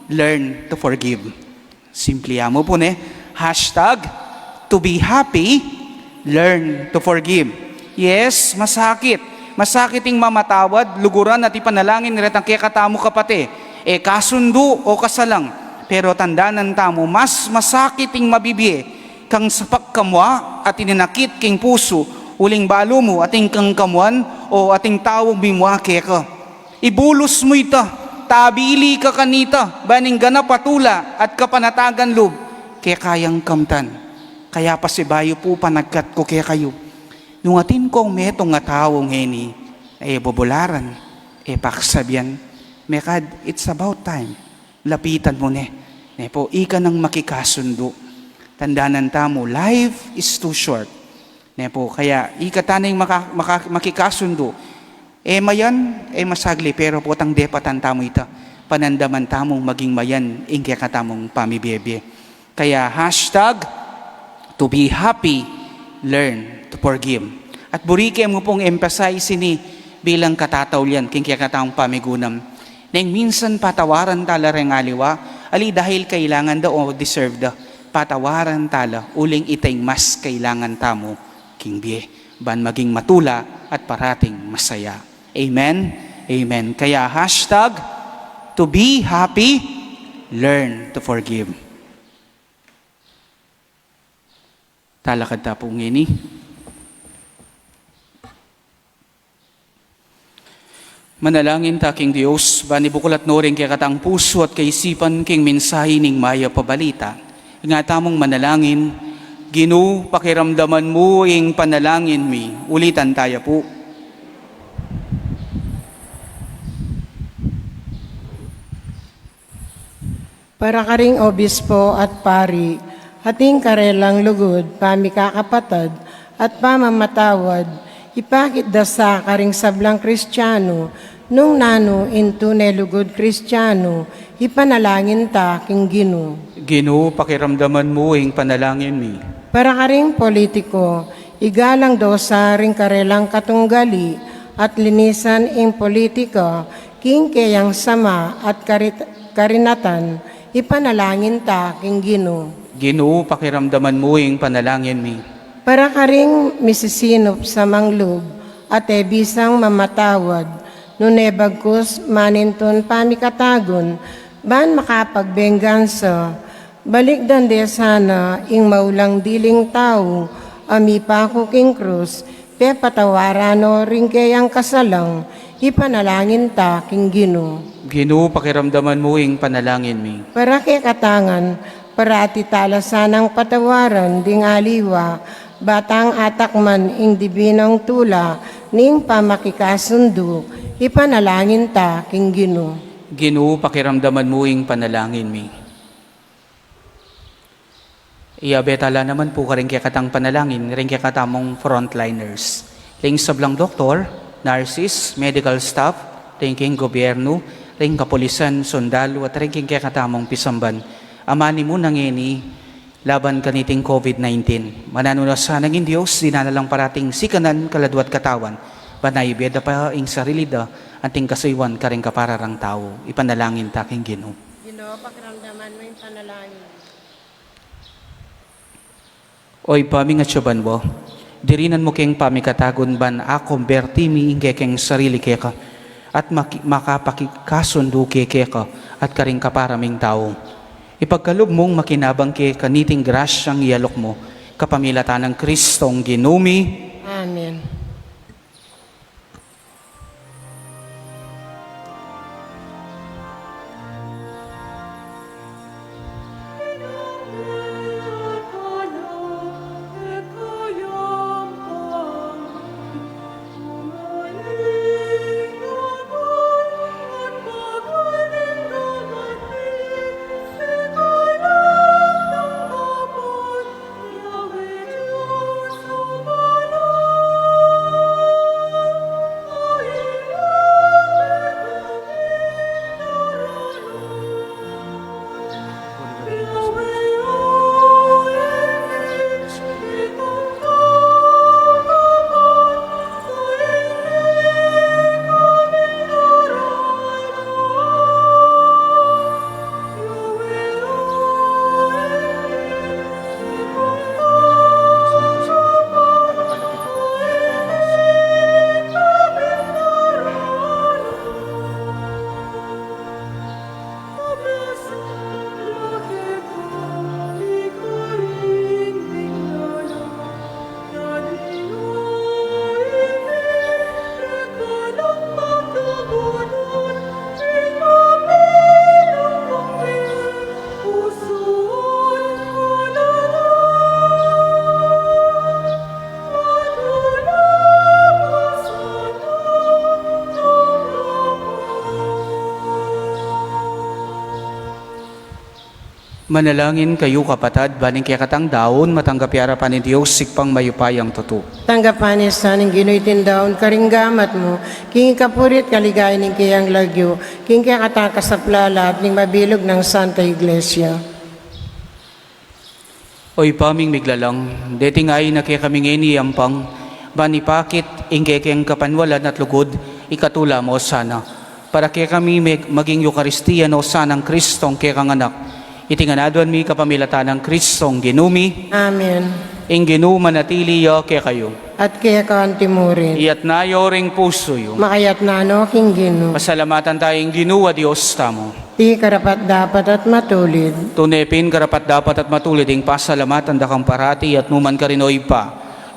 learn to forgive. Simple ya mu pu ne, hashtag To be happy, learn to forgive. Yes, masakit. Masakit ing mamatawad, luguran at ipanalangin retang kekatamung kapate. E kasundu o kasalang. Pero tandanan tamu, mas masakit ing mabibie kang sapak kamua at ininakit king pusu, uling balu mu atin kang kamuan o atin taung mimua keka. Ibulus mu ita, tabili ka kanita, ban ing ganap a tula at kapanatagan lub keka yang kamtan. Kaya pasibayu pu panagkat ku kekayu, nung atin kong metung a tau ngeni, e bubularan, e paksabian, mekad, it's about time. Lapitan mu ne. Ne pu, ika nang makikasundu. Tandanan tamu, life is too short. Ne pu, kaya ika taneng maka-, maka-, makikasundu. E mayan, e masagli, pero potang depatan tamu ita. Panandaman tamung maging mayan ing kekatamung pamibie-bie. Kaya hashtag to be happy, learn to forgive. At buri ke mu pung emphasize ini bilang katataulian king kekatamung pamigunam. Neng minsan patawaran tala reng aliwa, ali dahil kailangan da o deserve da, patawaran tala uling ita ing mas kailangan tamu king bie, ban maging matula at parating masaya. Amen? Amen. Kaya hashtag to be happy, learn to forgive. Talakad ta pu ngeni. Manalangin ta king Dios, ban ibukulat no ring kekatang pusu at kaisipan king mensahe ning mayap a balita. Ingatan mung manalangin, Ginu, pakiramdaman mu ing panalangin mi. Ulitan taya pu. Para karing obispo at pari, atin karelang lugud, pamikakapatad, at pamamatawad, ipakit da sa karing sablang Kristiano, nung nanu ing tune lugud Kristiano, ipanalangin ta king Ginu. Ginu, pakiramdaman mu ing panalangin mi. Para karing politiko, igalang do sa ring karelang katunggali, at linisan ing politika, king keyang sama at karit-, karinatan, ipanalangin ta king Ginu. Ginu, pakiramdaman mu ing panalangin mi. Para karing misisinup sa manglub, at e bisang mamatawad, nune bagkus manintun pamikatagun, ban makapagbenggansa, balikdan de sana ing maulang diling tau, a mipaku king krus, pepatawaran no ring keyang kasalang, ipanalangin ta king Ginu. Ginu, pakiramdaman mu ing panalangin mi. Para kekatang ngan, parati tala sanang patawaran ding aliwa, batang atakman ing dibinang tula, ning pamakikasundu, ipanalangin ta king Ginu. Ginu, pakiramdaman mu ing panalangin mi. Iyabe tala naman pu karing kekatang panalangin, ring kekatamung frontliners. Ring sablang doktor, nurses, medical staff, ring king gobyernu, ring kapulisan, sundalu, at ring king kekatamung pisamban. Amanu mu na ngeni, laban kaniting COVID nineteen. Mananu na sana ing Dios, dinala lang parating sikanan, kaladwa at katawan, ban ibie da pa ing sarili da, anting kasuyuan karing kapararang tau. Ipanalangin ta king Ginu. Ginu, pakiramdaman mu ing panalangin. O Ibpa ming atsu ka banua, dirinan mu keng pamikatagun ban akumberti mi ing kekeng sarili keka, at maki-, makapakikasundu ke keka, at karing kapara ming tau. Ipagkalub mung makinabang ke kaniting grasyang iyalok mu, kapamilatan nang Kristong Ginu mi. Amen. Manalangin kayu, kapatad, ban ing kekatang daun matanggap ya arapan ning Dios, Ibpang mayupayang tutu. Tanggapan na sa ning Ginu iting daun karing gamat mu, king kapurian at kaligayan ning keyang lagyu, king kekatang kasaplalan at ning mabilug nang Santa Iglesia. O Ibpa ming miglalang, deti ngeni kekami ngeni ampang, ban ipakit ing kekeng kapanwalan at lugud, ikatula mu sana. Para kekami meg-, maging Eukaristia no sanang Kristong kekang Anak. Iti ngan aduan mi kapamilatan nang Kristong Ginu mi. Amen. Ing Ginu manatili ya kekayu. At keka antimurin. Iyatas yu ring pusu yu. Makayatas no king Ginu. Pasalamatan taya ing Ginu a Dios tamu. Iti karapat-dapat at matulid. Tune pin karapat-dapat at matulid ing pasalamatan da kang parati at nukarin man, O Ibpa,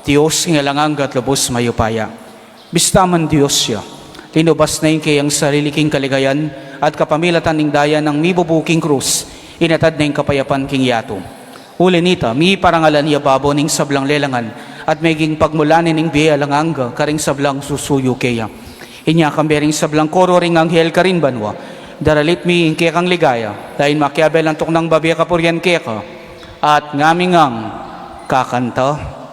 Dios king alang angga at lubus mayupaya. Bista man Dios ya, linubas na ing keyang sarili king kaligayan at kapamilatan ning daya nang mibubu king krus, inatad na ing kapayapan king yatu. Uli na nita, miparangalan ya babo ning sablang lelangan at meging pagmulan ning bie alang angga karing sablang susuyu keya. Inya kambe ring sablang koro ring anghel karin banua, daralit mi ing kekang ligaya, dayun makiabe lang tuknang babie kapurian keka, at ngami ngang kakanta.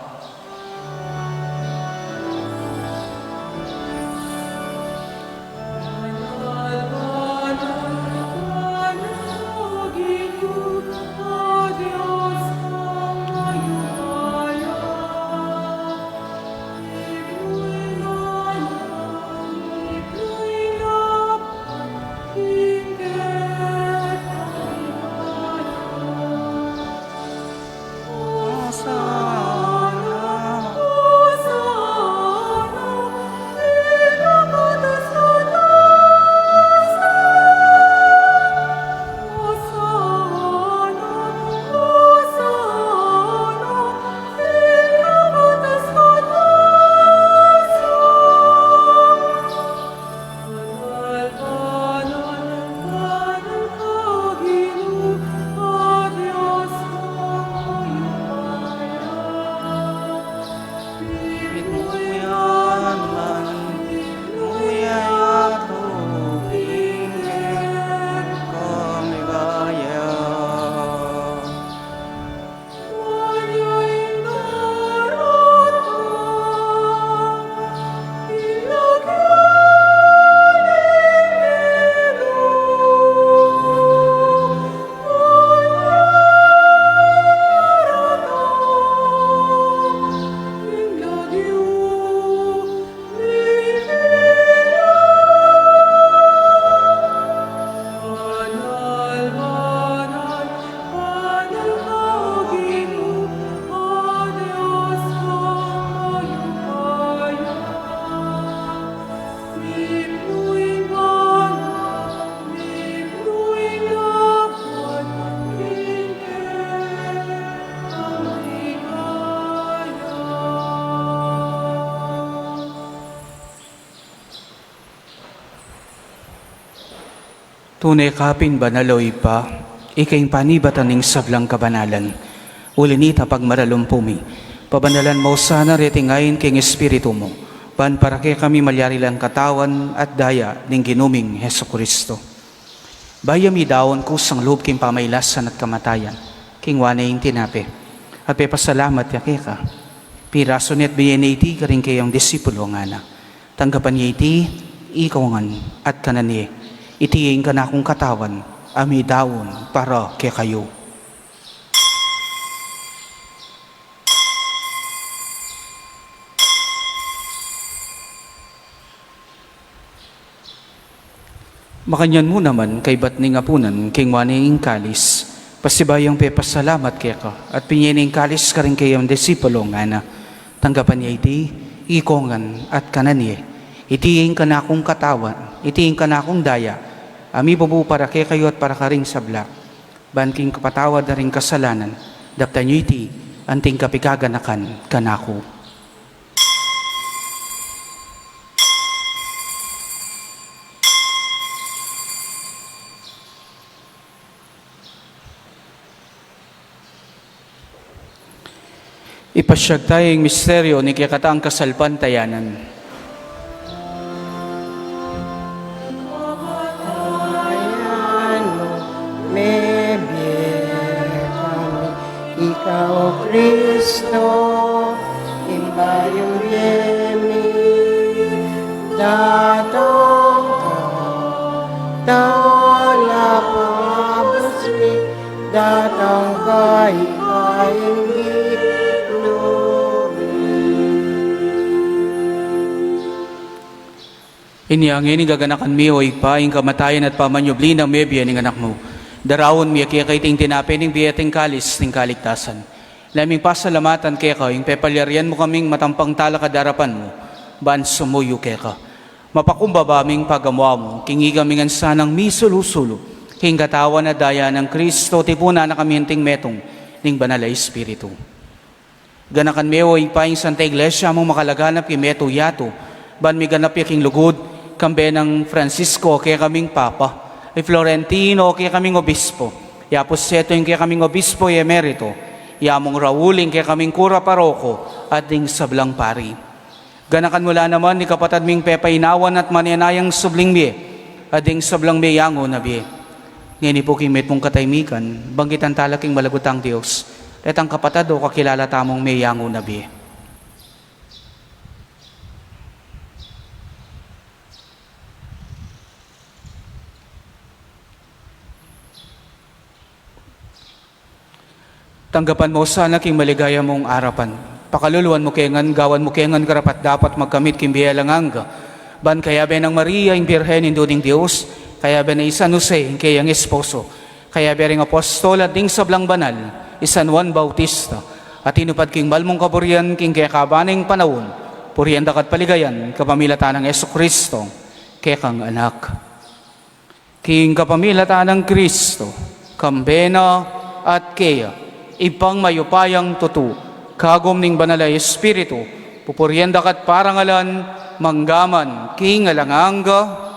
Tune ka pin banal, o Ibpa, ika ing panibatan ning sablang kabanalan. Uli na nita, pagmaralumpu mi, pabanalan mu sana reti ngeni king Espiritu mu, ban para kekami malyari lang katawan at daya ning Ginu ming Jesucristo. Bayu ya midaun kusang lub king pamailasan at kamatayan, kinua ne ing tinape, at pepasalamat ya keka, pirasu ne at binye ne iti karing keyang disipulu, ngana: Tanggapan ye iti, ikong ngan, at kanan ye. Iti ing kanakung katawan, a midaun para kekayu. Makanyan mu naman, kaybat ning apunan, kinua ne ing kalis, pasibayu yang pepasalamat keka, at binye ne ing kalis karing keyang disipulu, ngana: Tanggapan ye iti, ikong ngan, at kanan ye. Iti ing kanakung katawan, iti ing kanakung daya, a mibubu para kekayu at para karing sabla, ban king kapatawad da ring kasalanan. Daptan yu iti, anting kapaganakan kanaku. Ipasyag taya ing misteryu ning kekatang kasalpantayanan. Kamatayan mu, mebie Ika, O Kristo, ing bayung bie mi, datang ka, tawad la pangabus mi, datang ka, ika ing bie mi. Inya ngeni gaganakan mi, O Ibpa, ing kamatayan at pamanyubli nang mebie ning Anak mu. Daraun mi keka iting tinape ning bie at ing kalis ning kaligtasan. Leming pasalamatan keka ing pepalyarian mu kaming matampang talakad king arapan mu, ban sumuyu keka. Mapakumbaba ming pagamu-amu, king ikami ngan sanang misulu-sulu king katawan at daya nang Kristo, tipunan na kami anting metung ning Banal a Espiritu. Ganakan me, O Ibpa, ing Santa Iglesia mung makalaganap king metung yatu, ban miganap ya king lugud, kambe nang Francisco a kekaming Papa, i Florentino a kekaming Obispo, i Aposeto a kekaming Obispo Emerito, i Among Raul a kekaming Kura Paroko, at ding sablang pari. Ganakan mu la naman i kapatad ming pepainawan at manenayang subling mie, at ding sablang meyangu na bie. Ngeni pu king mitmung katahimikan, banggitan tala king malugud tang Dios, detang kapatad o kakilala tamung meyangu na bie. Tanggapan mu sana king maligaya mung arapan. Pakaluluan mu ke ngan, gawan mu ke ngan karapat-dapat magkamit king bie alang angga. Ban kayabe nang Maria, ing Birhen, Indu ning Dios, kayabe nang i San Jose, ing keyang esposo, kayabe ring apostol at ding sablang banal, i San Juan Bautista, a tinupad king mal mung kaburian king kekaban ning panaun, purian da ka at paligayan kapamilatan nang Jesucristo, kekang Anak. King kapamilatan nang Kristo, kambe na at keya, Ibpang mayupayang tutu, kagum ning Banal a Espiritu, pupurian da ka at parangalan, mangga man king alang angga.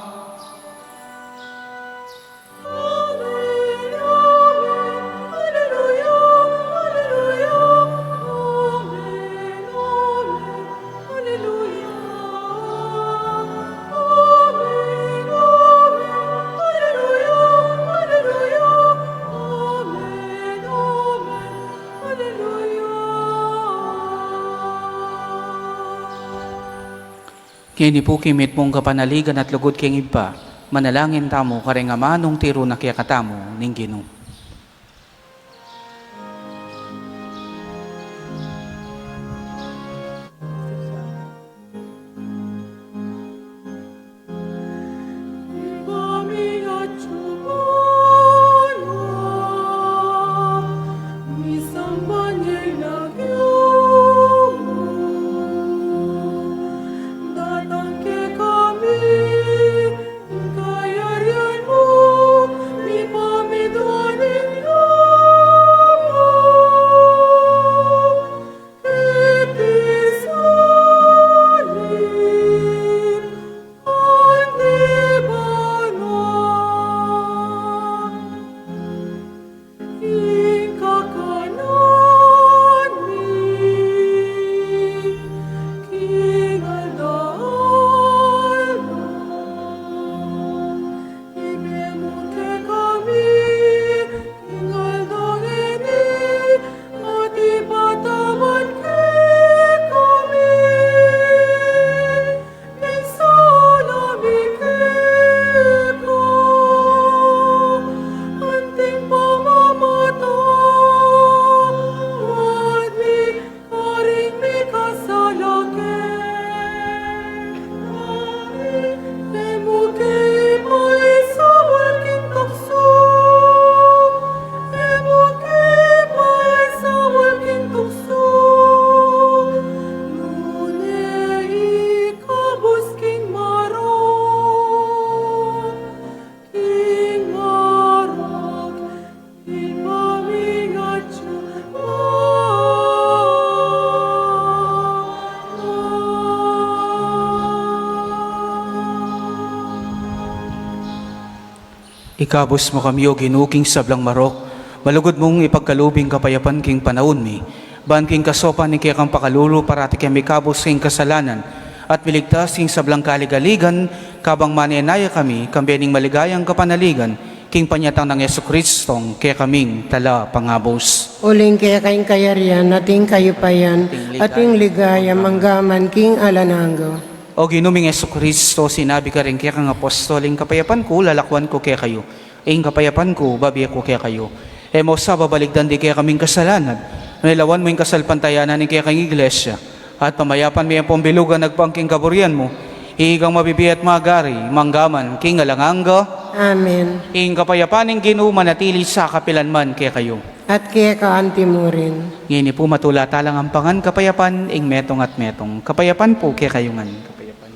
Ngeni pu king mitmung kapanaligan at lugud king Ibpa, manalangin tamu karing amanung tiru na kekatamu ning Ginu. Datang kekami ing kayarian mu, mipamiduan ing lub mu keti sa langit anti banua. Ing kakanan mi king aldo-aldo ibie mu kekami king aldo ngeni, at ipatawad kekami ing sala mi keka, anti ing pamamatawad mi karing mikasala kekami. E mu ke ipaisaul king tuksu, e mu ke ipaisaul king tuksu, nune ikabus king marok, king marok, ing pamingatyu mu. Ikabus mu kami, O Ginu, king sablang marok, malugud mung ipagkalub ing kapayapan king panaun mi, ban king kasaupan ning kekang pakalulu parati keng mikabus king kasalanan, at miligtas king sablang kaligaligan, kabang manenaya kami, kambe ning maligayang kapanaligan, Ing panyatang nang Jesucristong kekaming Talapangabus. Uling keka ing kayarian, at ing kayupayan, at ing ligaya, manggaman king alang angga. O Ginu ming Jesucristo, sinabi karing kekang apostol, ing kapayapan ku, lalakwan ku kekayu, ing kapayapan ku, babie ku kekayu. E mu sa babalikdan ding kekaming kasalanan, nune lawan mu ing kasalpantayanan ning kekang Iglesia, at pamayapan me ampong bilugan agpang king kaburian mu, ikang mabibie at magari, manggaman king alang angga. Amen. Ing kapayapan ning Ginu manatili sa kapilan man kekayu. At keka anti mu rin. Ngeni pu, matula talang ampangan kapayapan ing metung at metung. Kapayapan pu kekayu ngan. Kapayapan.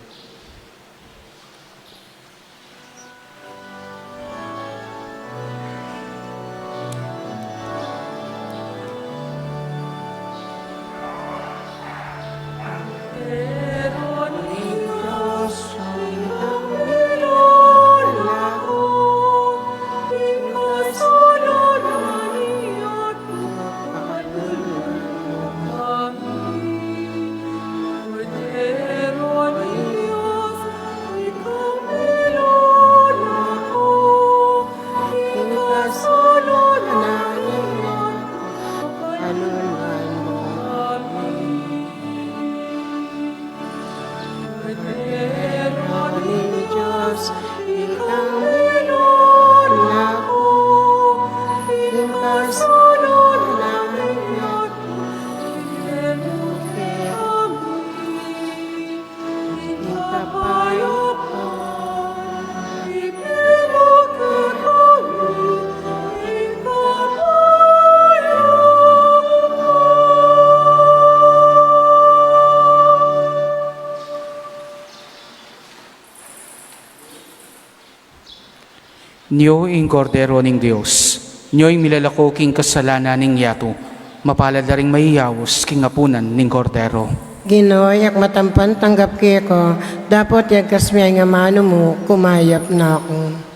Nyo ing Kordero ning Dios, nyo ing milalako king kasalanan ning yatu, mapalad la ring mayayaus king apunan ning Kordero. Ginu, e ku matampan tanggap keka, dapot yagkas me ing amanu mu, kumayap na ku.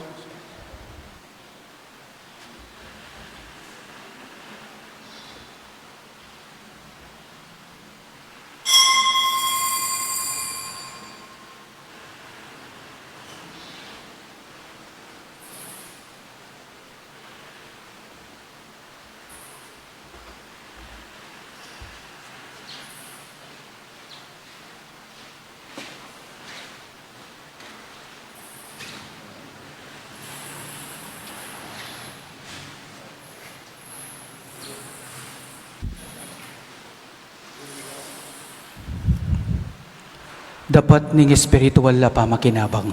Dapat ning espiritual a pamakinabang.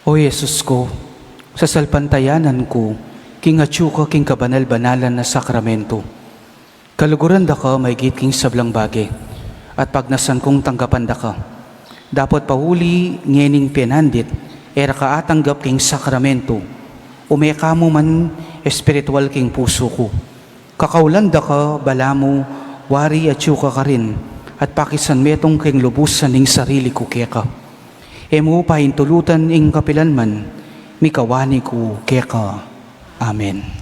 O Jesus ku, sasalpantayanan ku king atyu ka king kabanal-banalan a sakramento. Kaluguran da ka maigit king sablang bage, at pagnasan kung tanggapan da ka. Dapot pauli ngening penandit, e ra ka atanggap king sakramento, ume ka mu man espiritual king pusu ku. Kakaulan da ka balamu, wari atyu ka karin, at pakisan metung king lubusan ing sarili ku keka. E mu paintulutan ing kapilan man, mikawani ku keka. Amen.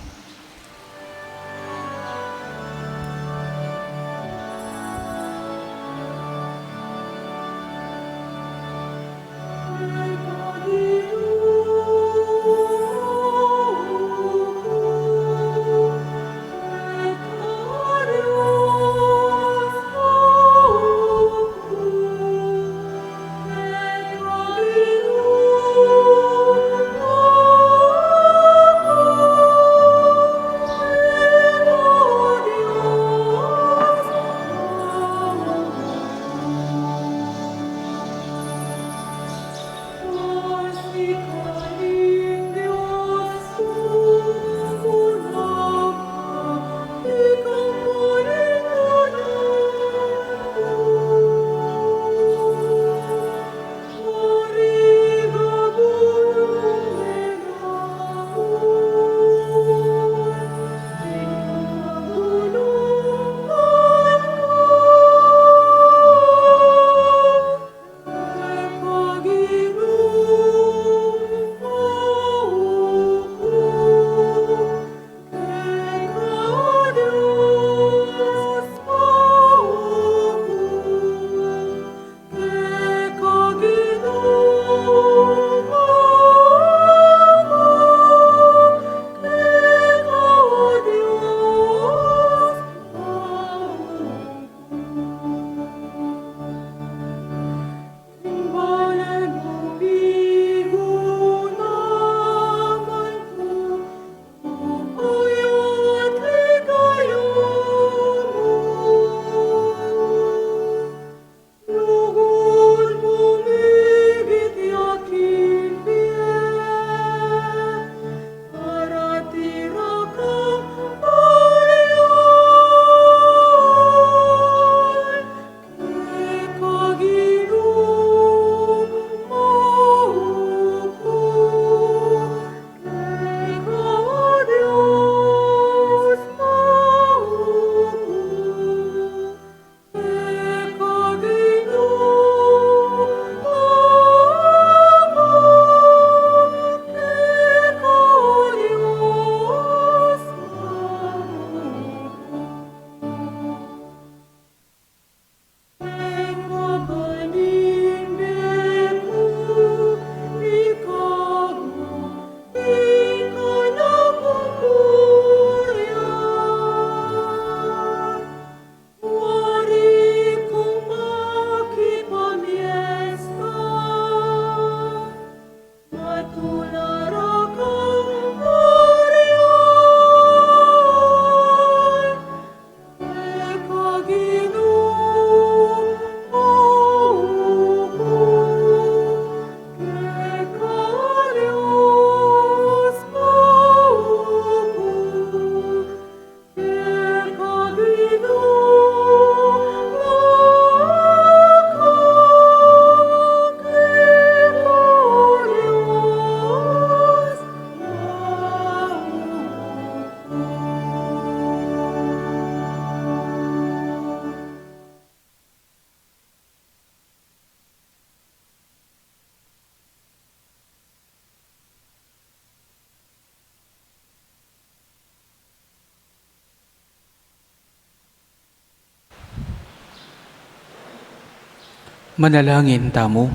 Manalangin tamu.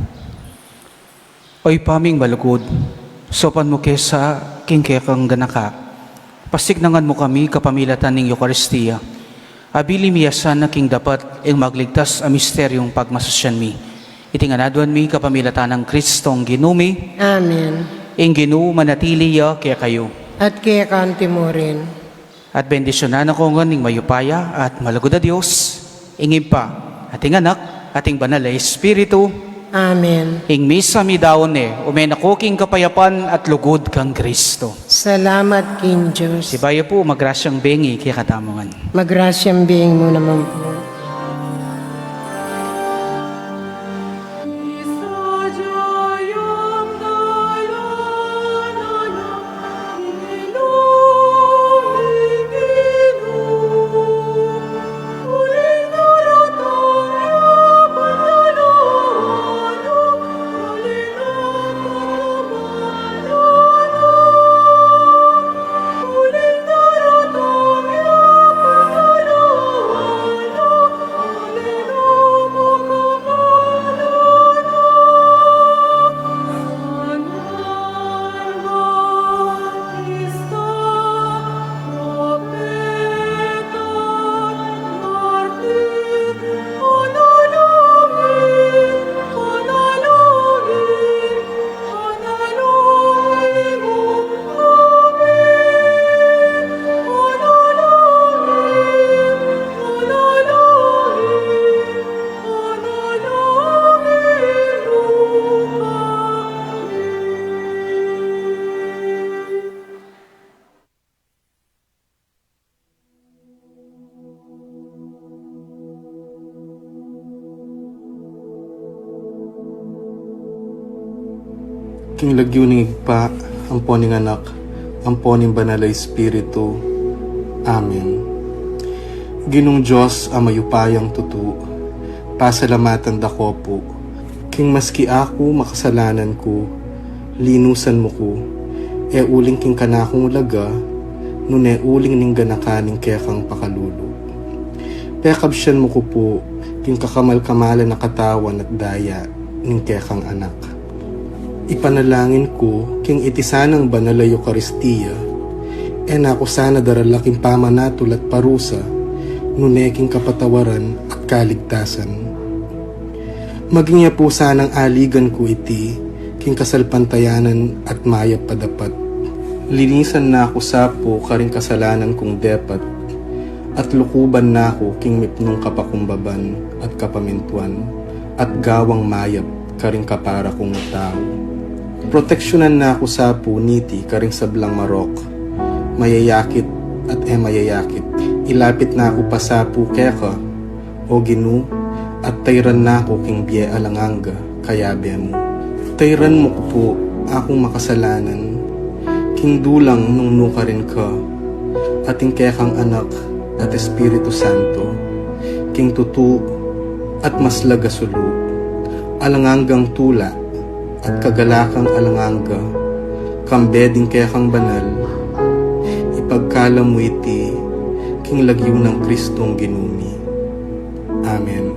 O Ibpa ming malugud, saupan mu ke sa king kekang ganaka. Pasiknangan mu kami kapamilatan ning Eukaristia. Abili mi ya sana king dapat ing magligtas a misteryung pagmasusyan mi. Iti ngan aduan mi kapamilatan nang Kristong Ginu mi. Amen. Ing Ginu manatili ya kekayu. At keka mu rin. At bendisyunan na ko ngan ning mayupaya at malugud a Dios, ing Ibpa, at ing Anak, at ing Banal a Espiritu. Amen. Ing misa midaun ne, ume na ko king kapayapan at lugud kang Kristo. Salamat king Dios. Sibayu pu, magrasyang bengi kekatamu ngan. Magrasyang bengi mu naman pu. King lagyu ning Ibpa, ampo ning Anak, ampo ning Banal a Espiritu. Amen. Ginung Dios a mayupayang tutu, pasalamatan da ko pu, king maski aku makasalanan ku, linusan mu ku, e uling king kanakung laga, nune uling ning ganaka ning kekang pakalulu. Pekabsian mu ku pu, king kakamal-kamalan a katawan at daya ning kekang Anak. Ipanalangin ku, king iti sanang banal a Eukaristia, e na ku sana darala king pamanatul at parusa, nune king kapatawaran at kaligtasan. Maging ya pu sanang aligan ku iti, king kasalpantayanan at mayap a dapat. Linisan na ku sa pu karing kasalanan kung depat, at lukuban na ku king mipnung kapakumbaban at kapamintuan, at gawang mayap karing kapara kung tau. Proteksyunan na ku sa pu niti karing sablang marok, mayayakit at e mayayakit. Ilapit na ku pa sa pu keka, O Ginu, at tayran na ku king bie alang angga, kayabe mu. Tayran mu ku pu akung makasalanan, king dulang nung nukarin ka, at ing kekang Anak at Espiritu Santo, king tutu at maslag a sulu, alang anggang tula, at kagalakan alang angga, kambe ding kekang banal, ipagkalub mu iti, king lagyu nang Kristong Ginu mi. Amen.